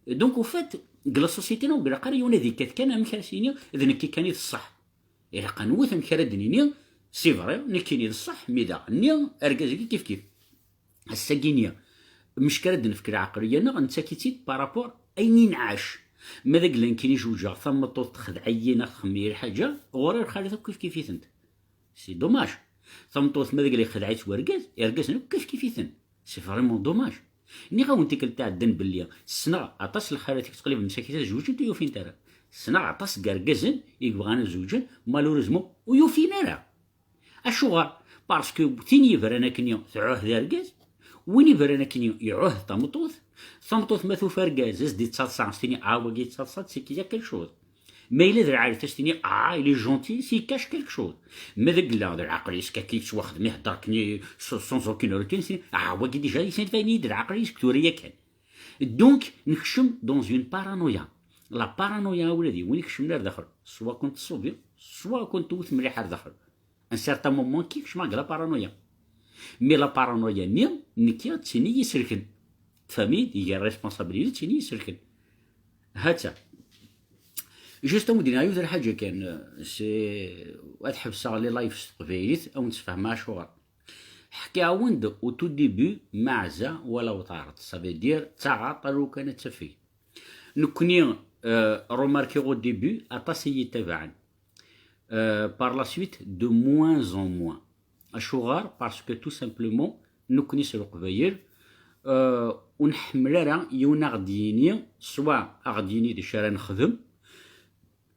Donc, au fait, deg la société-nneɣ, ur ilaq ara yiwen ad yekkat kan, amek ara s-yini, d nekki kan i d ṣṣeḥ. Ilaq ad nwet amek ara d-nini, c'est vrai, nekkini d ṣṣeḥ, mi daɣ-nni, argaz-agi kif kif. Ass-agi-nni, mecka ara d-nefk lɛeqliya-nneɣ, nettak-itt-id par rapport ayen i nɛac. Ma d agla nekkini jewǧeɣ, tameṭṭut texdeɛ-iyi neɣ txemmem-iyi lḥaǧa, ɣur-i lxalat akk kif kif-itent. C'est dommage. Tameṭṭut ma d agla ixdeɛ-itt wergaz, irgazen akk kif kif-iten. C'est vraiment dommage. Nniɣ-awen tikkelt iɛeddan belli ssneɣ aṭas n lxalat i yettqelliben msakit ad zewǧent ur yufint ara. Ssneɣ aṭas n yergazen i yebɣan ad zewǧen, malheureusement ur yufin ara. Acuɣer? Parce que tin yebran akkenni tɛuhd argaz, win yebran akkenni iɛuhd tameṭṭut. Tameṭṭut ma tufa argaz as d-yettaḍsa, as-tini, ah, wagi yettaḍsa-d, c'est qu'il y a quelque chose. Ma yella d lɛali, as-tini, ah, il est gentil, c'est qu'il cache quelque chose. Ma d agla, d lɛeqel-is, akka yettwaxdem, ihedder akkenni, s-, sans aucune routine, as-tini, ah, wagi déjà, yessen bayen-iyi-d lɛeqel-is deg tura yakan. Donc, nekcem dans une paranoïa. La paranoïa, a wladi, win ikecmen ar daxel, soit ad kent-tṣubi, soit ad kent-tewwet mliḥ ar daxel. Un certain moment, kikecmeɣ deg la paranoïa. Mais la paranoïa-nni, nekki, d tin i yi-iselken. Tfehmem? Iger responsabilité, d tin i yi-iselken. Ha-tt-a. Juste, ad wen-d-iniɣ yiwet n lḥaǧa kan, c'est, ad ḥebseɣ les lives s teqbaylit, ad wen-d-sfehmeɣ acuɣer. Ḥkiɣ-awen-d au tout début, maɛza wala wṭaret. Ça veut dire, d taɣaṭ, aru kan ad tafeg. Nekkni, euh, remarqué au début, aṭas i yi-itabaɛen. Euh, par la suite, de moins en moins. Acuɣer? Parce que tout simplement, nekkni s Leqbayel, euh, ur nḥemmel ara yiwen a ɣ-d-yini, soit a ɣ-d-yini d acu ara nexdem,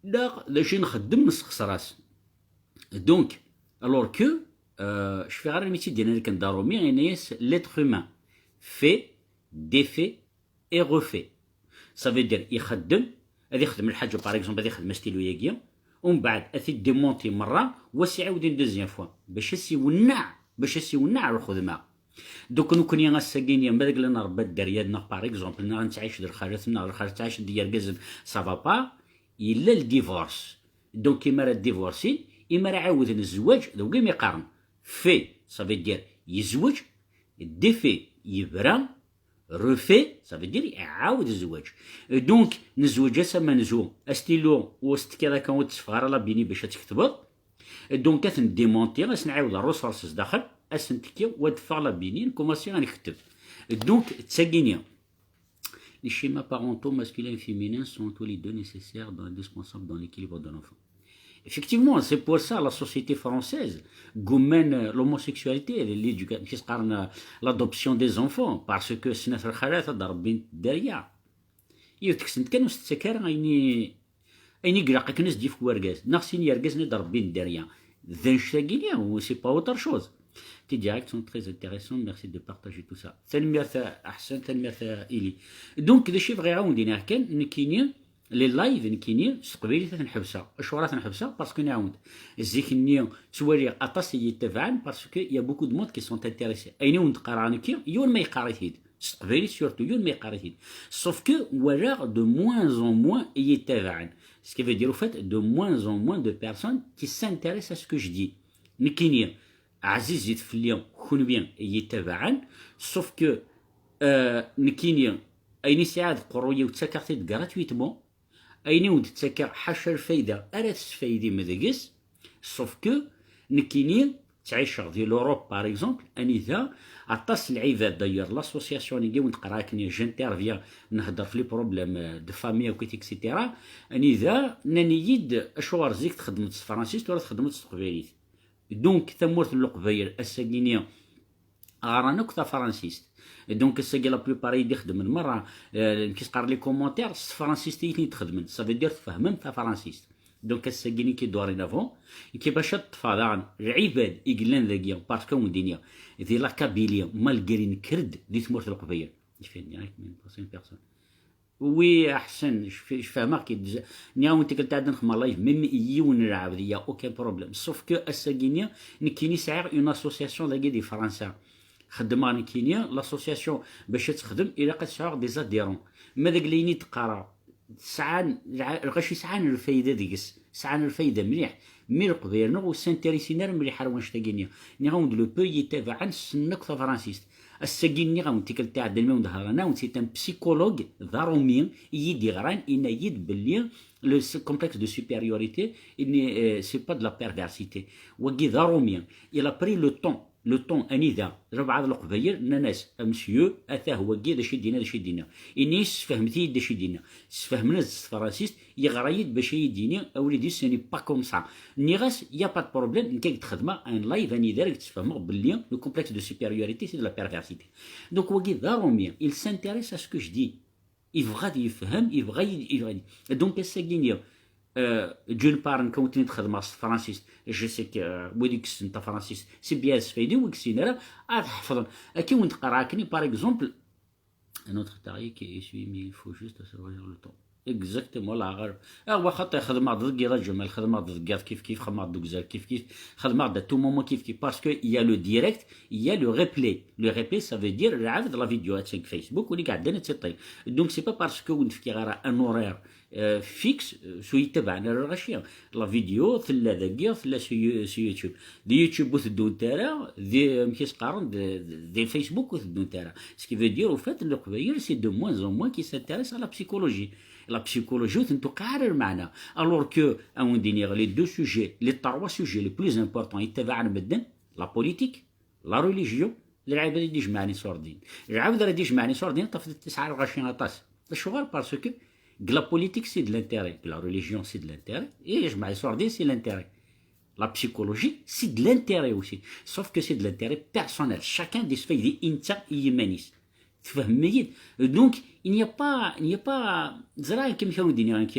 neɣ d acu i nxeddem nessexṣer-as. Donc, alors que, euh, cfiɣ ara mi tt-id-yenna akken d aṛumi, yenna-yas l'être humain fait, défait et refait. Ça veut dire, ixeddem, ad ixdem lḥaǧa, par exemple, ad ixdem astilu-yagi, umbeɛd ad t-id-démonter merra, wa s-iɛawed une deuxième fois, bac ad s-iwenneɛ, bac ad s-iwenneɛ lxedma. Donc, nekkni ass-agi-nni, ma d agla n Rebbi dderya-nneɣ, par exemple, neɣ nettɛic d lxalat, neɣ lxalat ttɛicen d yergazen, ça va pas, yella le divorce. Donc, imi ara divorcin, imi ara ɛawden zzwaǧ, d wagi mi qqaren fait, ça veut dire yezweǧ, défait, yebra, refait, ça veut dire iɛawed zzwaǧ. Donc, nezweǧ-as amenzu, astilu, ur s-tekkiḍ akka, ur d-teffeɣ ara la bini bac ad tketbeḍ. Donc, ad ten-démonter, ad sen-ɛiwdeɣ ressources daxel, ad sen-tekkiɣ, wa d-teffeɣ la bini, nkumaṣi ad nketteb. Donc, d tagini. Les schémas parentaux masculins et féminins sont tous les deux nécessaires, dans, indispensables dans l'équilibre de l'enfant. Effectivement, c'est pour ça la société française gommène l'homosexualité, l'éducation, l'adoption des enfants, parce que snat lxalat ad d-rebbin dderya. Yiwet teksent kan ur s-tettak ara ayen i, ayen i ilaq akken ad s-d-yefk wergaz, neɣ sin yergazen ad d-rebbin dderya. D annect-agi-nni, c'est pas autre chose. Tes directs sont très intéressants, merci de partager tout ça. Tanemmirt a Ḥsen, tanemmirt a Ili. Donc, d acu i bɣiɣ ad wen-d-iniɣ kan, nekkini, les lives, nekkini, s teqbaylit ad ten-ḥebseɣ. Acuɣer ad ten-ḥebseɣ? Parce que nɛawed. Zik-nni, ttwaliɣ aṭas i yi-ttabaɛen, parce que il y a beaucoup de monde qui sont intéressés. Ayen i wen-d-qqareɣ nekki, yiwen ma yeqqar-it-id. S teqbaylit surtout, yiwen ma yeqqar-it-id. Sauf que walaɣ de moins en moins i yi-ttabaɛen. Ce qui veut dire, au fait, de moins en moins de personnes qui s'intéressent à ce que je dis. Nekkini, ɛzizit fell-i kunwi i yi-ttabaɛen, sauf que, euh, nekkini, ayen i sɛiɣ d qerru-iw ttakeɣ-t-id gratuitement, ayen i wen-d-ttakeɣ ḥaca lfayda ara tesfaydim deg-s, sauf que nekkini ttɛiceɣ di l'Europe, par exemple, anida aṭas n lɛibad, d'ailleurs, l'association-agi i wen-d-qqareɣ akken j'interviens, nhedder f les problèmes, euh, de famille, akk, et cetera. Anida nnan-iyi-d, acuɣer zik txeddmeḍ s tefransist ur txeddmeḍ s teqbaylit? Donc, tamurt n Leqbayel, ass-agi-nni, ɣran akk tafransist. Donc, ass-agi, la plupart i d-ixedmen merra, euh, amek i s-qqaren, les commentaires, s tefransist i ten-id-xedmen. Ça veut dire tfehmem tafransist. Donc, ass-agi-nni, qui dorénavant, qui bac ad ṭṭfeɣ daɣen lɛibad i yellan dagi, parce que, wen-d-iniɣ, di la Kabylie, malgré nekker-d di tmurt n Leqbayel. Il fait direct, mais une personne. Oui, Ḥsen, cf-, fehmeɣ-k-id. Nniɣ-awen tikkelt iɛeddan xedmeɣ live, même yiwen n lɛebd, il y a aucun problème. Sauf que ass-agi-nni, nekkini sɛiɣ une association dagi di Fransa. Xeddmeɣ nekkini, l'association bac ad texdem, ilaq ad sɛuɣ des adhérents. Ma d aglayen i d-qqareɣ, sɛan, lɣaci sɛan lfayda deg-s, sɛan lfayda mliḥ. Mi Leqbayel-nneɣ ur s'intéressent ara mliḥ ar wanect-agi-nni. Nniɣ-awen-d, le peu i yi-ttabaɛen ssnen akk tafransist. Ass-agi nniɣ-awen tikkelt iɛeddan mi wen-d-hḍeṛ, nniɣ-awen-d, c'est un psychologue d aṛumi i yi-d-iɣran, yenna-yi-d belli le, ce complexe de supériorité, il n'est, euh, c'est pas de la perversité. Wagi d aṛumi. Il a pris le temps, le temps, anida lbeɛḍ Leqbayel nnan-as, a monsieur, atah wagi d acu i d-yenna, d acu i d-yenna. Ini-as, sfehmet-iyi-d d acu i d-yenna. Sfehmen-as s tefransist, yeɣra-yi-d bac ad yi-d-yini, a wlidi, ce n'est pas comme ça. Nniɣ-as, y a pas de problème, nekk ad d-xedmeɣ un live anida ara k-d-sfehmeɣ belli le complexe de supériorité, c'est de la perversité. Donc, wagi d aṛumi, il s'intéresse à ce que je dis. Yebɣa ad yefhem, yebɣa ad yi-, yebɣa ad yi-, donc, ass-agi-nni, euh, d'une part, nekk ad wen-ten-id-xedmeɣ s tefransist, je sais que, euh, wid i yessnen tafransist, c'est bien, s fayda, wid ur yessinen ara, ad ḥefḍen. Akka i wen-d-qqareɣ akken, par exemple, un autre tariq qui essuie, mais il faut juste surveiller le temps. Exactement, la غير. Ah, wa xaṭi, xedmeɣ-d deg yiḍ a Ǧamal, xedmeɣ-d deg yiḍ kif kif, xedmeɣ-d deg uzal kif kif, xedmeɣ-d à tout moment kif kif, parce que il y a le direct, il y a le replay. Le replay, ça veut dire, lɛebd la vidéo, ad tt-, Facebook, wali iɛeddan ad tt-iṭṭi. Donc, c'est pas parce que ur d-fkiɣ ara un horaire, euh, fixe, euh, s ur yi-ttabaɛen ara lɣaci. La vidéo tella dagi, tella sur You-, sur YouTube. Di YouTube ur teddunt ara, di, amek i s-qqaren, di, di Facebook ur teddunt ara. Ce qui veut dire, au fait, Leqbayel, c'est de moins en moins qui s'intéresse à la psychologie. La psychologie ur ten-tuqiɛ ara lmeɛna. Alors que, à un moment donné, les deux sujets, les trois sujets les plus importants, i ttabaɛen medden, la politique, la religion, d lɛibad i d-ijemɛen iṣurdiyen. Lɛibad ara d-ijemɛen iṣurdiyen, tafeḍ tesɛa lɣaci aṭas. Acuɣer? Parce que deg la politique, c'est de l'intérêt. Deg la religion, c'est de l'intérêt. Et jemɛen iṣurdiyen, c'est l'intérêt. La psychologie, c'est de l'intérêt aussi. Sauf que c'est de l'intérêt personnel. Chacun d isfaydi i netta i yiman-is. Tfehmem-iyi-d? Donc, il n'y a pas, il n'y a pas, ẓriɣ amek ara wen-d-iniɣ, amek,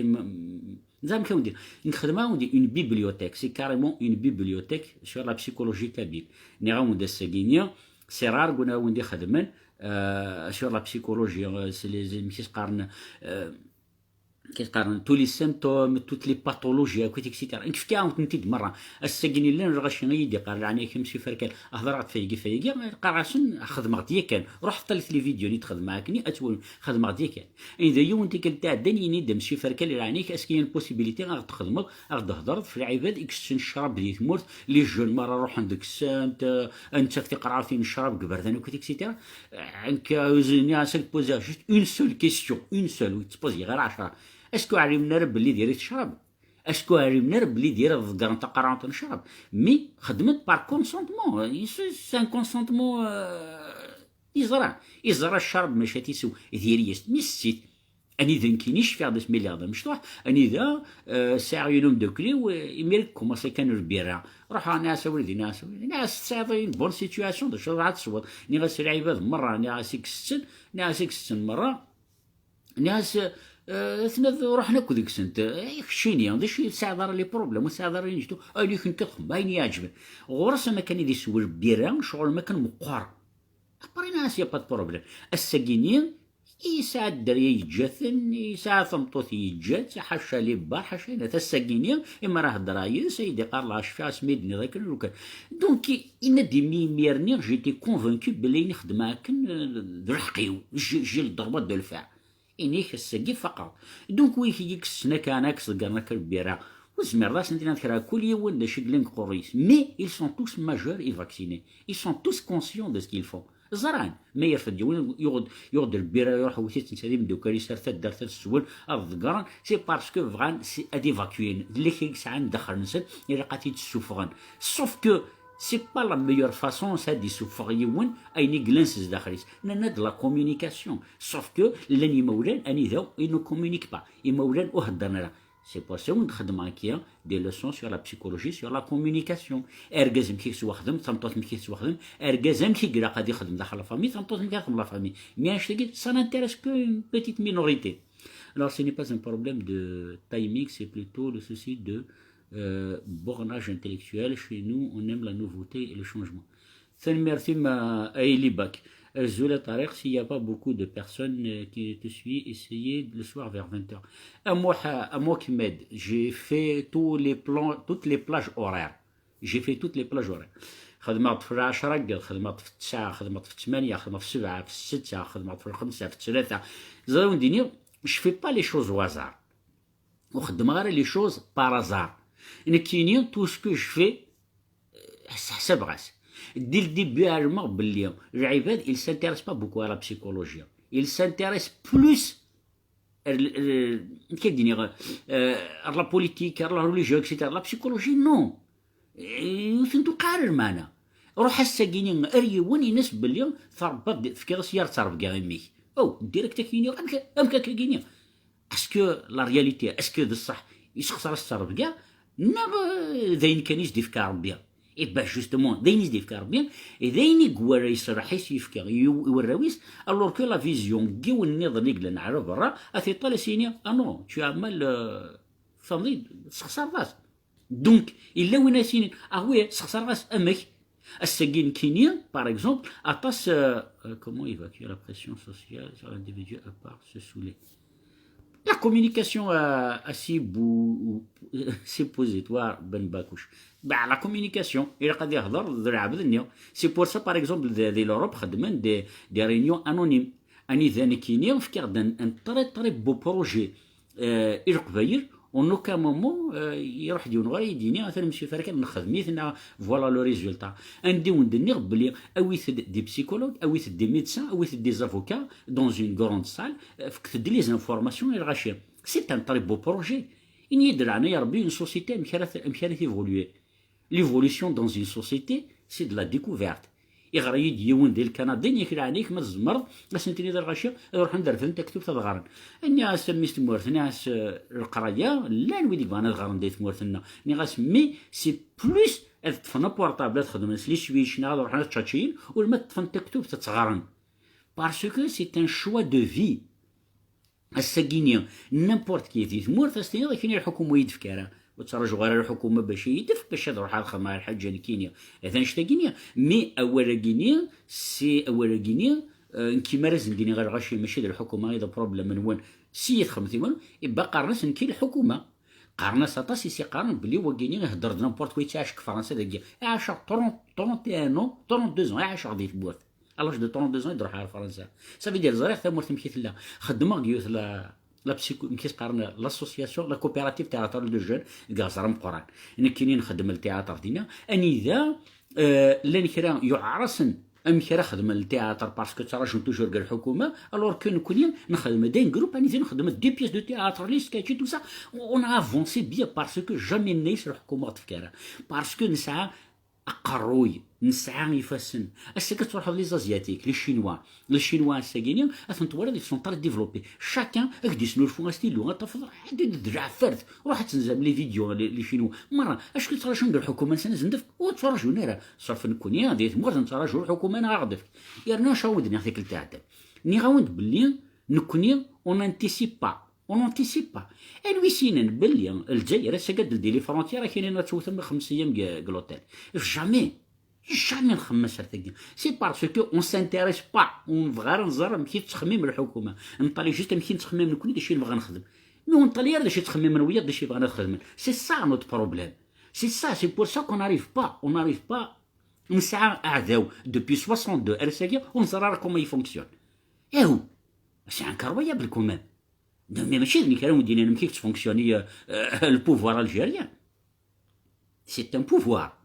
ẓriɣ amek ara wen-d-iniɣ. Nekk xedmeɣ, on dit, une bibliothèque. C'est carrément une bibliothèque sur la psychologie kabyle. Nniɣ-awen-d ass-agi-nni, c'est rare win ara wen-d-ixedmen, euh, sur la psychologie, euh, c'est les, amek i s-qqaren, euh, amek i s-qqaren, tous les symptômes, toutes les pathologies, akkit, et cetera. Nekk fkiɣ-awen-tent-id merra. Ass-agi-nni llan lɣaci i yi-d-iqqar, leɛnaya-k a Msyu Ferkal, hder-aɣ-d ɣef ayagi, ɣef ayagi. Qqareɣ-asen, xedmeɣ-d yakan. Ruḥ ṭṭalet les vidéos-nni d-xedmeɣ akkenni, ad twalem, xedmeɣ-d yakan. Anda yiwen tikkelt iɛeddan, yenna-d a Msyu Ferkal, leɛnaya-k, est-ce qu'il y a une possibilité ad ɣ-d-txedmeḍ, ad ɣ-d-thedreḍ ɣef lɛibad i itessen ccrab di tmurt, les jeunes merra ruḥen deg-sent, euh, ad nettak tiqerɛatin n ccrab deg iberdan akkit, et cetera. Nekk, euh, nniɣ-as ad k-poser juste une seule question, une seule, ur tt-poser ɣer ɛecra. Est-ce que ur ɛlimen ara belli diri-t ccrab? Est-ce que ur ɛlimen ara belli diri ḍeggren taqerɛunt n ccrab? Mais xedmen-t par consentement. C'est un consentement, euh, yeẓra. Yeẓra ccrab maca tisew, diri-yas-t. Mais c'est Anida nekkini cfiɣ-d asmi lliɣ d amecṭuḥ, anida, euh, sɛiɣ yiwen umeddakel-iw, euh, imir i kumaṣi kan lbira. Ruḥeɣ nniɣ-as a wlidi, nniɣ-as a wlidi, nniɣ-as tesɛiḍ une bonne situation, d acu ara tesweḍ? Nniɣ-as lɛibad merra, nniɣ-as i isetten, nniɣ-as i isetten merra, nniɣ-as, euh, atnad ruḥen akk deg-sent. Eh, keččini, d acu i tesɛiḍ ara les problèmes, ur tesɛiḍ ara les problèmes? Ayen i kenni ad xedmeɣ, ayen i iɛeǧben. Ɣur-s am akken i d-isew lbira, ccɣel am akken meqqer. Après, nniɣ-as, y a pas de problème. Ass-agi-nni, yesɛa dderya yeǧǧa-ten, yesɛa tameṭṭut yeǧǧa-tt, ḥaca les bars, ḥaca ayen. Ass-agi-nni, imi ara heddreɣ yid-s, ay d-iqqar, la cfiɣ asmi i d-nniḍ akken, lukan. Donc, yenna-d imi, imir-nni, j'étais convaincu belli ayen i xedmeɣ akken, euh, d lḥeqq-iw, j'ai, j'ai le droit de le faire. Ini-k ass-agi faqeɣ. Donc, wi k-yekksen akka, anak ṣeggren akka lbira, ur tezmireḍ ad sen-tiniḍ kra, kul yiwen d acu i yellan deg uqerruy-is. Mais ils sont tous majeurs et vaccinés. Ils sont tous conscients de ce qu'ils font. Ẓran, ma yerfed yiwen, yuɣ-d, yuɣ-d lbira, iruḥ iwet-itt netta d imeddukal-is ar taddart ad swen, ad ḍeggren, c'est parce que bɣan si, ad évacuer. D lak i yesɛan daxel-nsen, ilaq ad t-id-ssufɣen. Sauf que c'est pas la meilleure façon, s ad d-issufeɣ yiwen ayen i yellan s zdaxel-is. Nnan-d la communication. Sauf que llan imawlan anida ils ne communiquent pas. Imawlan ur heddren ara. C'est pour ça i wen-d-xedmeɣ akya des leçons sur la psychologie, sur la communication. Argaz amek i yettwaxdem, tameṭṭut amek i tettwaxdem, argaz amek i ilaq ad ixdem daxel la famille, tameṭṭut amek ara txdem la famille. Mais annect-agi, ça n'intéresse qu'une petite minorité. Alors, ce n'est pas un problème de timing, c'est plutôt le souci de, euh, bornage intellectuel. Chez nous, on aime la nouveauté et le changement. Tanemmirt-im a, a Ilibak. Azul a Tariq, s'il n'y a pas beaucoup de personnes, euh, qui te suivent, essayez le soir vers vingt heures. À moi, à moi qui m'aide, j'ai fait tous les plans, toutes les plages horaires. J'ai fait toutes les plages horaires. Xedmeɣ-d f lɛecra n yiḍ, xedmeɣ-d f ttesɛa, xedmeɣ-d f ttmanya, xedmeɣ-d f sebɛa, f ssetta, xedmeɣ-d f lxemsa, f ttlata. Ẓriɣ wen-d-iniɣ, je fais pas les choses au hasard. Ur xeddmeɣ ara les choses par hasard. Nekkini, tout ce que je fais, euh, sseḥsabeɣ-as. Dès le début, ɛelmeɣ belli lɛibad, ils s'intéressent pas beaucoup à la psychologie. Ils s'intéressent plus à l-, l-, amek ad d-iniɣ, euh, ar la politique, ar la religion, et cetera. La psychologie, non. Eh, ur ten-tuqiɛ ara lmeɛna. Ruḥ ass-agi-ni ar yiwen, in-as belli tṛebbaḍ, tefkiḍ-as yir ttṛebga i mmi-k. Oh, direct ad k-yini, amek, amek akka-gini? Est-ce que la réalité, est-ce que d ṣṣeḥ yessexṣer-as ttṛebga, neɣ, euh, d ayen kan i s-d-ifka Ṛebbi? Eh ben, justement, d ayen i s-d-ifka Ṛebbi, d ayen i iwala, iṣleḥ i s-yefka i, i warraw-is, alors que la vision n yiwen nniḍen i yellan ar berra, ad t-iṭal, ad s-yini, ah non, tu as mal, euh, tfehmeḍ-iyi-d, tessexṣareḍ-as. Donc, yella win ara s-yinin, ah oui, sexṣareɣ-as, amek? Ass-agi nekkini, par exemple, aṭas, euh, euh, comment évacuer la pression sociale sur l'individu à part se saouler? La communication, euh, à ses bou-, suppositoire, Ben Bakouche. Bah, la communication, ilaq ad ihder d lɛebd-nni. C'est pour ça, par exemple, di, di l'Europe, xedmen des, des réunions anonymes. Anida nekkini, fkiɣ-d un, un très, très beau projet, euh, i Leqbayel, en aucun moment, euh, iruḥ-d yiwen ɣur-i ad yi-d-yini, atan Monsieur Ferkal, nexdem-it, neɣ voilà le résultat. Anda i wen-d-nniɣ belli awit-d des psychologues, awit-d des médecins, awit-d des avocats dans une grande salle, euh, fket-d les informations i lɣaci. C'est un très beau projet. Ini-yi-d leɛnaya Ṛebbi, une société, amek ara t-, amek ara t-évoluer? L'évolution dans une société, c'est de la découverte. Iɣer-iyi-d yiwen di Lkanada, ini-ak leɛnaya-k ma tzemreḍ, ad sen-tiniḍ a lɣaci, ad ruḥen ad refden taktubt ad ɣren. Nniɣ-as a mmi-s n tmurt, nniɣ-as, eh, leqraya, llan wid i yebɣan ad ɣren di tmurt-nneɣ. Nniɣ-as, mais c'est plus ad ṭṭfen aportable, ad xedmen s les switch, neɣ ad ruḥen ad ččačiyen, ulamma ad ṭṭfen taktubt ad tt-ɣren. Parce que c'est un choix de vie. Ass-agi-ni, n'importe qui di tmurt, as-tiniḍ akken lḥukuma ur yi-d-tefk ara. Ur ttraǧuɣ ara lḥukuma bac iyi-d-tefk, bac ad ruḥeɣ ad xedmeɣ lḥaǧa nekkini. D annect-agi-ni. Mais awal-agi-ni, c'est awal-agi-ni, euh, nekki mi ara sen-d-iniɣ a lɣaci, mačči d lḥukuma i d problème-nwen, s iyi-txemtim, iba qqaren-as nekki lḥukuma. Qqaren-as aṭas i s-iqqaren belli wagi-ni ihedder-d n'importe quoi, yettɛac deg Fransa dagi. Iɛac trente, trente et un ans, trente-deux ans, iɛac di tmurt. À l'âge de trente-deux ans i d-ruḥeɣ ar Fransa. Ça veut dire, ẓriɣ tamurt amek i tella. Xeddmeɣ deg yiwet la, la psycho-, amek i s-qqaren, l'association, la coopérative théâtrale de jeunes, deg Ɣzer Ameqqran. Nekkini nxeddem ltiyaṭer dinna. Anida, euh, llan kra yuɛer-asen amek ara xedmen ltiyaṭer, parce que ttraǧun toujours deg lḥukuma, alors que nekkni nxeddem-d un groupe, anida nxeddem des pièces de théâtre, les sketchs et tout ça, on a avancé bien, parce que jamais nenna-yas lḥukuma ɣ-tefka ara. Parce que nesɛa aqerruy, nesɛa ifassen. Ass-agi ad truḥeḍ les Asiatiques, les Chinois. Les Chinois ass-agi-ni, ad ten-twaliḍ, ils sont très développés. Chacun ad k-d-yesnulfu astilu, ad tafeḍ, d, d, d lɛefert. Ruḥ ad tenzam les vidéos, les, les Chinois. Merra, acu ttraǧun deg lḥukuma-nsen ad sen-d-tefk? Ur ttraǧun ara. Sauf nekkni, di tmurt nettraǧu lḥukuma-nneɣ ad aɣ-d-tefk. Yerna acu i wen-d-nniɣ tikkelt iɛeddan? Nniɣ-awen-d belli nekkni, on n'anticipe pas. On n'anticipe pas. Anwi s-yennan belli Lezzayer ass-agi ad d-teldi les frontières, akken ad twtem xems ayyam deg, deg l'hôtel? Jamais. Jamais nxemmem asert-agi. C'est parce que on s'intéresse pas. Ur nebɣi ara nẓer amek i tettxemmim lḥukuma. Neṭṭali juste amek i nettxemmim nekkni, d acu i nebɣa nexdem. Mais ur neṭṭali ara d acu i ttxemmimen wiyaḍ, d acu i bɣan ad xedmen. C'est ça notre problème. C'est ça, c'est pour ça qu'on n'arrive pas, on n'arrive pas. Nesɛa aɛdaw depuis soixante-deux ar ass-agi, ur neẓri ara comment il fonctionne. Aw, c'est incroyable quand même. Mais mačči d nekk ara wen-d-yinin amek i yettfunctionner, euh, euh, le pouvoir algérien. C'est un pouvoir.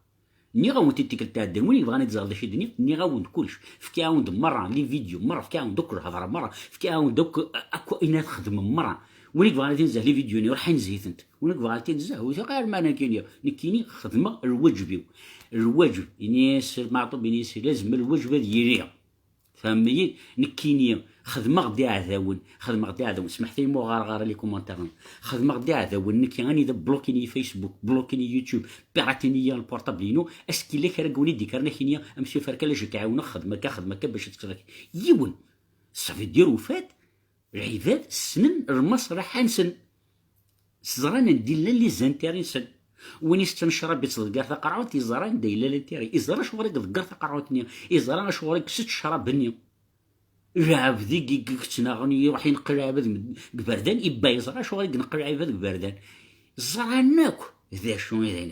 Nniɣ-awen-t-id tikkelt iɛeddan, win yebɣan ad iẓer d acu i d-nniɣ, nniɣ-awen-d kullec. Fkiɣ-awen-d merra, les vidéos merra, fkiɣ-awen-d akk lhedra merra, fkiɣ-awen-d akk, akk ayen ara txedmem merra. Win yebɣan ad inzeh les vidéos-nni, ruḥ inzeh-itent. Win yebɣan ad inzeh, ur t-ɣir ma nekkini. Nekkini xedmeɣ lwaǧeb-iw. Lwaǧeb, ini-as Maɛṭub, ini-as lazem lwaǧeb ad yili. Tfehmem-iyi? Nekkini xedmeɣ-d iɛdawen, xedmeɣ-d iɛdawen. Smeḥt-iyi ma ur ɣareɣ ara les commentaires-nwen. Xedmeɣ-d iɛdawen, nekki anida blokin-iyi Facebook, blokin-iyi YouTube, piratin-iyi lportable-inu. Est-ce qu'il y a kra n yiwen i d-ikkren akini, a monsieur Ferkal, ad k-ɛiwneɣ, xdem akka, xdem akka bac ad tekkseḍ akka? Yiwen. Ça veut dire, au fait, lɛibad ssnen lmaṣlaḥa-nsen. Ẓran anda i llan les intérêts-nsen. Win itetten ccrab, ittḍeggar taqerɛunt, yeẓra anda yella l'intérêt. Yeẓra acuɣer i iḍegger taqerɛunt-nni. Yeẓra acuɣer i isett ccrab-nni. Lɛebd i, i, i yettnaɣen, iruḥ ineqq lɛibad deg iberdan, ibba yeẓra acuɣer i ineqq lɛibad deg iberdan. Ẓran akk d acu i d ayen.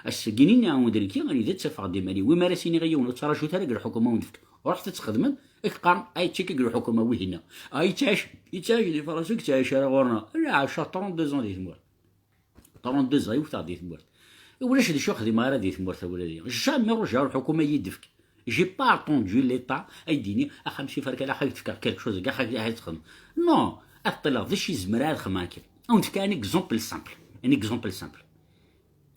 Ass-agi-ni nniɣ-awen-d nekki, anida ttafeɣ-d iman-iw. Wi mi ara s-iniɣ i yiwen, ur ttraǧut ara deg lḥukuma ad wen-d-tefk. Ruḥet ad txedmem, i k-qqaren, ay tčik deg lḥukuma wihin-a. Ay yettɛic, yettɛic di Fransa, ur yettɛic ara ɣur-neɣ. Lɛaca trente-deux ans di tmurt. Trente-deux ans i wteɣ di tmurt. Ulac d acu xdimeɣ ara di tmurt awal-agi. Jamais rujiɣ lḥukuma ad yi-d-tefk. J'ai pas attendu l'État ay d-yini, axxam si ferka, axxam tefkeɣ quelque chose, axxam ad txedmeḍ. Non, ad ṭṭileɣ d acu i zemreɣ ad xedmeɣ akken. Ad wen-d-fkeɣ un exemple simple. Un exemple simple.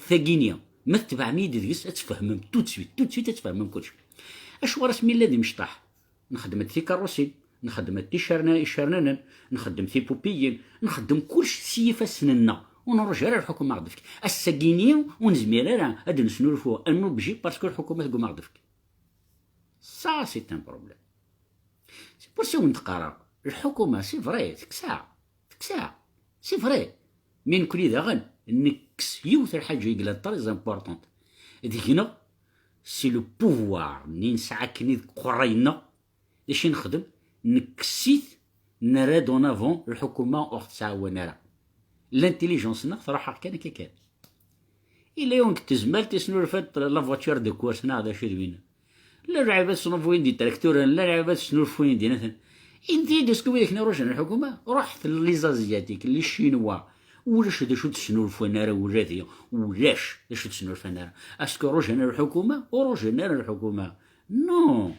Tagini, ma tetbeɛem-iyi-d deg-s, ad tfehmem tout de suite, tout de suite ad tfehmem kullec. Acuɣer asmi nella d imecṭaḥ, nxeddem-d tikeṛṛusin, nxeddem-d ticerna-, icernanen, nxeddem tipupiyin, nxeddem kullec s yifassen-nneɣ, ur nruǧu ara lḥukuma ad ɣ-d-tefk. Ass-agi-ni ur nezmir ara ad d-nesnulfu un objet parce que lḥukuma tegguma ad ɣ-d-tefk. Ça, c'est un problème. C'est pour ça i wen-d-qqareɣ, lḥukuma, c'est vrai, teksa. Teksa. C'est vrai. Mais nekkni daɣen, nekkes yiwet lḥaǧa i yellan très importante deg-neɣ, c'est le pouvoir-nni nesɛa akken i deg uqerray-nneɣ. D acu i nexdem? Nekkes-it, nerra-d en avant lḥukuma ur ɣ-tettɛawan ara. L'intelligence-nneɣ truḥ-aɣ kan akka kan. Yella yiwen deg tezmalt isnulfa-d la voiture de course neɣ d acu d winna. Llan lɛibad snulfuyen di trakturen, llan lɛibad snulfuyen di naten. Inti-d, est-ce que widak-nni rujan lḥukuma? Ruḥet les Asiatiques, les Chinois. Ulac d acu ur d-snulfan ara ula d, ulac d acu ur d-snulfan ara. Est-ce que rujan lḥukuma? Ur rujan ara lḥukuma. Non.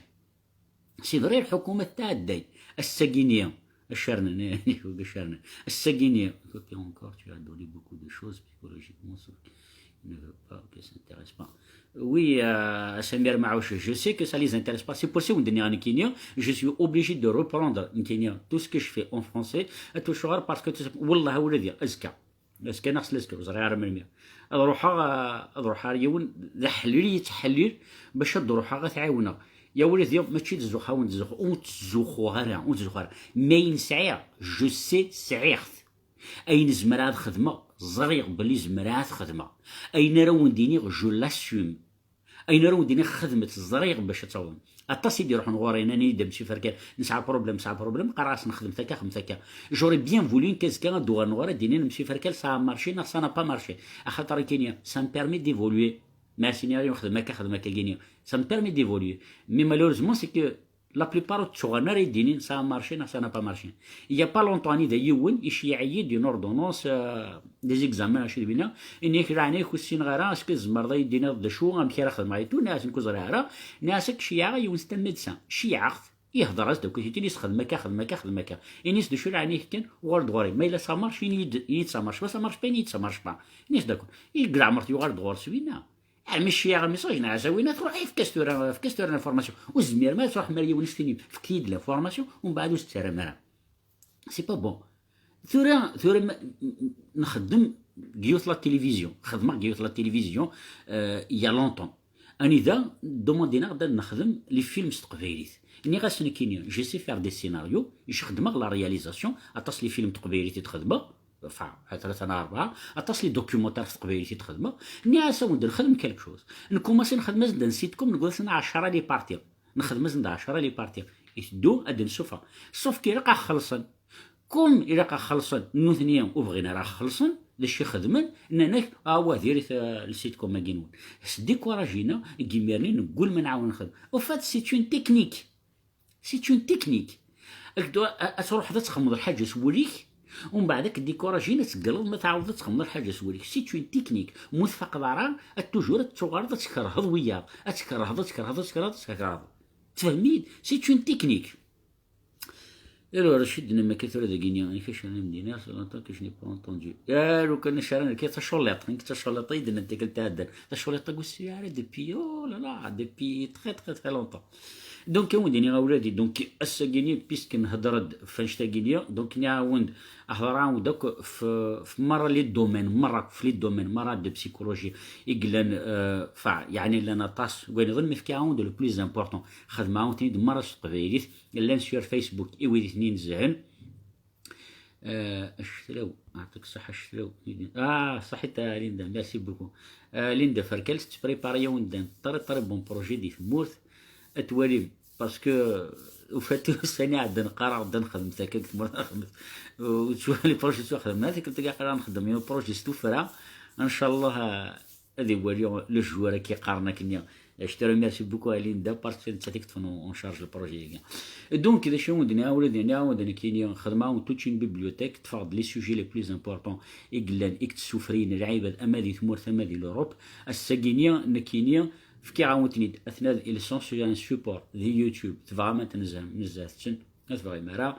C'est vrai, lḥukuma tɛedday. Ass-agi-ni, acarnen, acarnen. Ass-agi-ni, ok, encore, tu as donné beaucoup de choses psychologiquement, sauf qu'il ne veut pas, ok, s'intéresse pas. Oui, euh, Samir Maouche, je sais que ça les intéresse pas. C'est pour ça que je suis obligé de reprendre tout ce que je fais en français, à tout, parce que tout ça, wallah, ولدي, أزكى. Azekka neɣ s lezkar, ur ẓriɣ ara melmi. Ad ruḥeɣ, ad ruḥeɣ ar yiwen d aḥellil yettḥellil bac ad ruḥeɣ ad t-ɛiwneɣ. Ya wladi, mačči d zzux, awen d zzux, ur ttzuxxuɣ ara, ur ttzuxxuɣ ara. Ma ayen sɛiɣ, je sais, sɛiɣ-t. Ayen zemreɣ ad xedmeɣ, ẓriɣ belli zemreɣ ad xedmeɣ. Ayen ara wen-d-iniɣ, je l'assume. Ayen ara wen-d-iniɣ, xedmet, ẓriɣ bac ad tawḍem. Aṭas i d-iruḥen ɣur-i, nnan-iyi-d amsiferkal, nesɛa problème, nesɛa problème, qqareɣ-asen xedmet akka, xedmet akka. J'aurais bien voulu nekk azekka ad d-uɣalen ɣur-i ad d-inin amsiferkal ça a marché neɣ ça n'a pas marché. Axaṭer nekkini, ça me permet d'évoluer. Ma as-iniɣ yiwen xdem akka, xdem akka gini, ça me permet d'évoluer. Mais malheureusement, c'est que la plupart ur ttuɣalen ara ad d-inin ça a marché neɣ ça n'a pas marché. Il y a pas longtemps, anida yiwen iceyyeɛ-iyi-d une ordonnance, euh, des examens, acu d winna, ini-ak, laɛnaya-k, ur ssineɣ ara, est-ce que tzemreḍ ad yi-d-tiniḍ d acu, amek ara xedmeɣ et tout? Nniɣ-as, nekk ur ẓriɣ ara. Nniɣ-as, ad k-ceyyeɛeɣ yiwen, c'est un médecin. Ceyyeɛ-t, ihder-as-d akk, ittini-s xdem akka, xdem akka, xdem akka. Ini-as, d acu laɛnaya-k kan, uɣal-d ɣur-i. Ma yella ça marche, ini-yi-d, ini-yi-d ça marche pas, ça marche pas, ini-yi-d ça marche pas. Ini-as, d'accord. I deg leɛmer-t yuɣal-d ɣur-s winna. Armi ceyyeɛ message neɣ azawi-nni, truḥ, efk-as tura, efk-as tura l'information. Ur tezmirem ara ad truḥem ar yiwen ad s-tinim, efk-iyi-d l'information, umbeɛd ur s-ttarram ara. C'est pas bon. Tura, tura ma, nxeddem deg yiwet la télévision, xedmeɣ deg yiwet la télévision, euh, il y a longtemps. Anida, demandin-aɣ-d ad nexdem les films s teqbaylit. Nniɣ-as nekkini, je sais faire des scénarios, je xedmeɣ la réalisation, aṭas les films n teqbaylit i d-xedmeɣ, enfin, tlata neɣ rebɛa, aṭas les documentaires s teqbaylit i d-xedmeɣ. Nniɣ-as awen-d nxedem quelque chose. Nkumaṣi nxedm-as-d un sitcom, newweḍ-asen ɛecra les parties. Nxedm-asen-d ɛecra les parties. Iteddu ad d-nsuffeɣ. Sauf que ilaq ad xellṣen. Comme ilaq ad xellṣen, nutni ur bɣin ara ad xellṣen, d acu i xedmen? Nnan-ak, awa, diri-t, euh, le sitcom-agi-nwen. S découragina, deg imiren-nni neggul ma nɛawen nxedem. Au fait, c'est une technique. C'est une technique. Ad, ad, ad truḥeḍ ad txedmeḍ lḥaǧa s wul-ik, umbeɛd ad k-découragin, ad tegleḍ ma tɛawdeḍ ad txedmeḍ lḥaǧa s wul-ik. C'est une technique. Ma ur tfaqeḍ ara, ad toujours ad tuɣaleḍ ad tkerheḍ wiyaḍ. Ad tkerheḍ, ad tkerheḍ, ad tkerheḍ, ad tkerheḍ. Tfehmem-iyi-d? C'est une technique. Alors, acu d-nenna akka tura dagini, amek acu ara m-d-iniɣ, c'est longtemps que je n'ai pas entendu. Ah, lukan acu ara nekk, taculliḍt, nekk taculliḍt i d-nnant tikkelt iɛeddan. Taculliḍt-agi ur sɛiɣ ara depuis, oh là là, depuis très, très, très longtemps. Donc, ad wen-d-iniɣ a wladi, donc, ass-agi-ni, puisque nhedder-d f annect-agi-ni, donc, nniɣ-awen-d, hḍeṛ-awen-d akk f, f merra les domaines, merra f les domaines, merra de psychologie, i yellan, euh, fa, yeɛni llan aṭas, wayen iḍen, mais fkiɣ-awen-d le plus important. Xedmeɣ-awen-ten-id merra s teqbaylit, llan sur Facebook, i wid i ten-inezhen. Euh, Acetlaw, ɛṭik ṣṣeḥḥa Acetlaw. Ah, صحيت Linda, merci beaucoup. Euh, Linda Ferkal, tettprépari-awen-d un très, très bon projet di tmurt. Ad twalim, parce que, au fait, ussan iɛeddan qqareɣ-d ad nexdem akka deg tmurt, ad nexdem. Ur ttwali projet ttwaxdem, tikkelt-agi aql-aɣ nxeddem yiwen projet s tuffra. Ncallah, euh, ad iwali le joueur akka iqqaren akken-nni. Je te remercie beaucoup, a Linda, parce que nettat i yeṭṭfen en charge le projet-agi. Donc, d acu i wen-d-nniɣ, ula d nniɣ, ula d nekkini, xedmeɣ-awen toute une bibliothèque, ṭṭfeɣ-d les sujets les plus importants i yellan, i yettessufriyen lɛibad, ama di tmurt, ama di l'Europe. Ass-agi-ni, nekkini, fkiɣ-awen-ten-id. Atna, ils sont sur un support, di YouTube, tebɣam ad ten-nezhem, nezhet-ten. Ma tebɣim ara,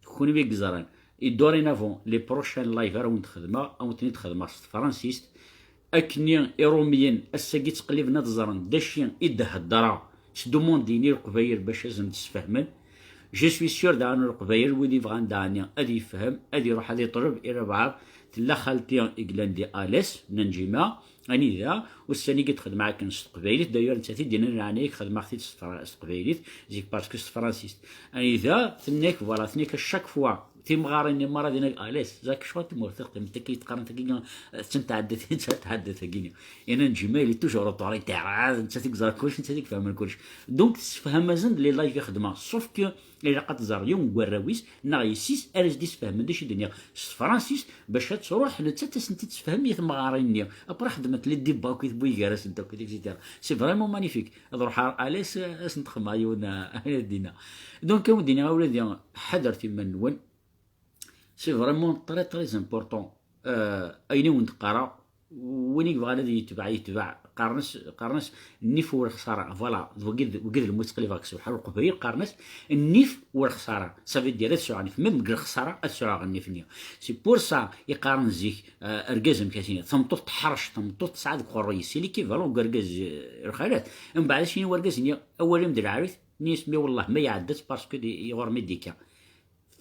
kunwi i yeẓran. Et dorénavant, les prochains lives ara wen-d-xedmeɣ, ad wen-ten-id-xedmeɣ s tefransist. Akkenni Iṛumyen ass-agi ttqelliben ad ẓren d acu i d-heddreɣ s demande-nni i Leqbayel bac ad sen-d-sfehmen. Je suis sûr daɣen Leqbayel, wid ibɣan daɣen ad yefhem, ad iruḥ ad iṭleb i lebɛaḍ. Tella xalti i yellan di Alès, Nanjima, anida, ussan-agi d-xedmeɣ akken s teqbaylit, d'ailleurs, nettat i d-yennan, "Leɛnaya-k, xedmeɣ-t-id s tefra-, s teqbaylit, zik, parce que s tefransist." Anida, tenna-k, voilà, tenna-k, à chaque fois, timɣarin-nni merra din, Alès, zik, cwa timɣur teqqimemt akka i d-qqarent akka, ttentɛeddat, ttentɛeddat, akka. Et Nanjima, il est toujours au tour, itɛerɛed, nettat i yeẓran kullec, nettat i ifehmen kullec. Donc, tessefham-asen-d les lives i xedmeɣ, sauf que ilaq ad tẓer yiwen n warraw-is neɣ yessi-s ara s-d-isfehmen d acu i d-nniɣ s tefransist, bac ad truḥ nettat ad sen-t-id-tessefhem i temɣarin-nni. Après xedment les débats akkit, wwin gar-asent akkit, et cetera. C'est vraiment magnifique. Ad ruḥeɣ ar Alès, ad sen-d-xedmeɣ yiwen, euh, ad d-iniɣ. Donc, ad wen-d-iniɣ a wladi, ḥadret iman-nwen. C'est vraiment très, très important. Euh, ayen i wen-d-qqareɣ, win i yebɣan ad yetbeɛ, yetbeɛ. Qqaren-as, qqaren-as nnif ur xsara. Voilà, d wagi d, wagi d lmut ttqellibeɣ deg-s. Bḥal Leqbayel qqaren-as nnif ur xsara. Ça veut dire ad sɛuɣ nnif. Même deg lexsara ad sɛuɣ nnif-nni. C'est pour ça i qqaren zik, euh, argaz amek ad t-iniɣ. Tameṭṭut teḥrec, tameṭṭut tesɛa deg uqerruy-is. C'est l'équivalent deg urgaz, euh, lxalat. Mbeɛd ad s-yini urgaz-nni, awal-im d lɛarut, nni-as, mais wallah, ma iɛedda-tt parce que di, ɣur-m i d-ikka.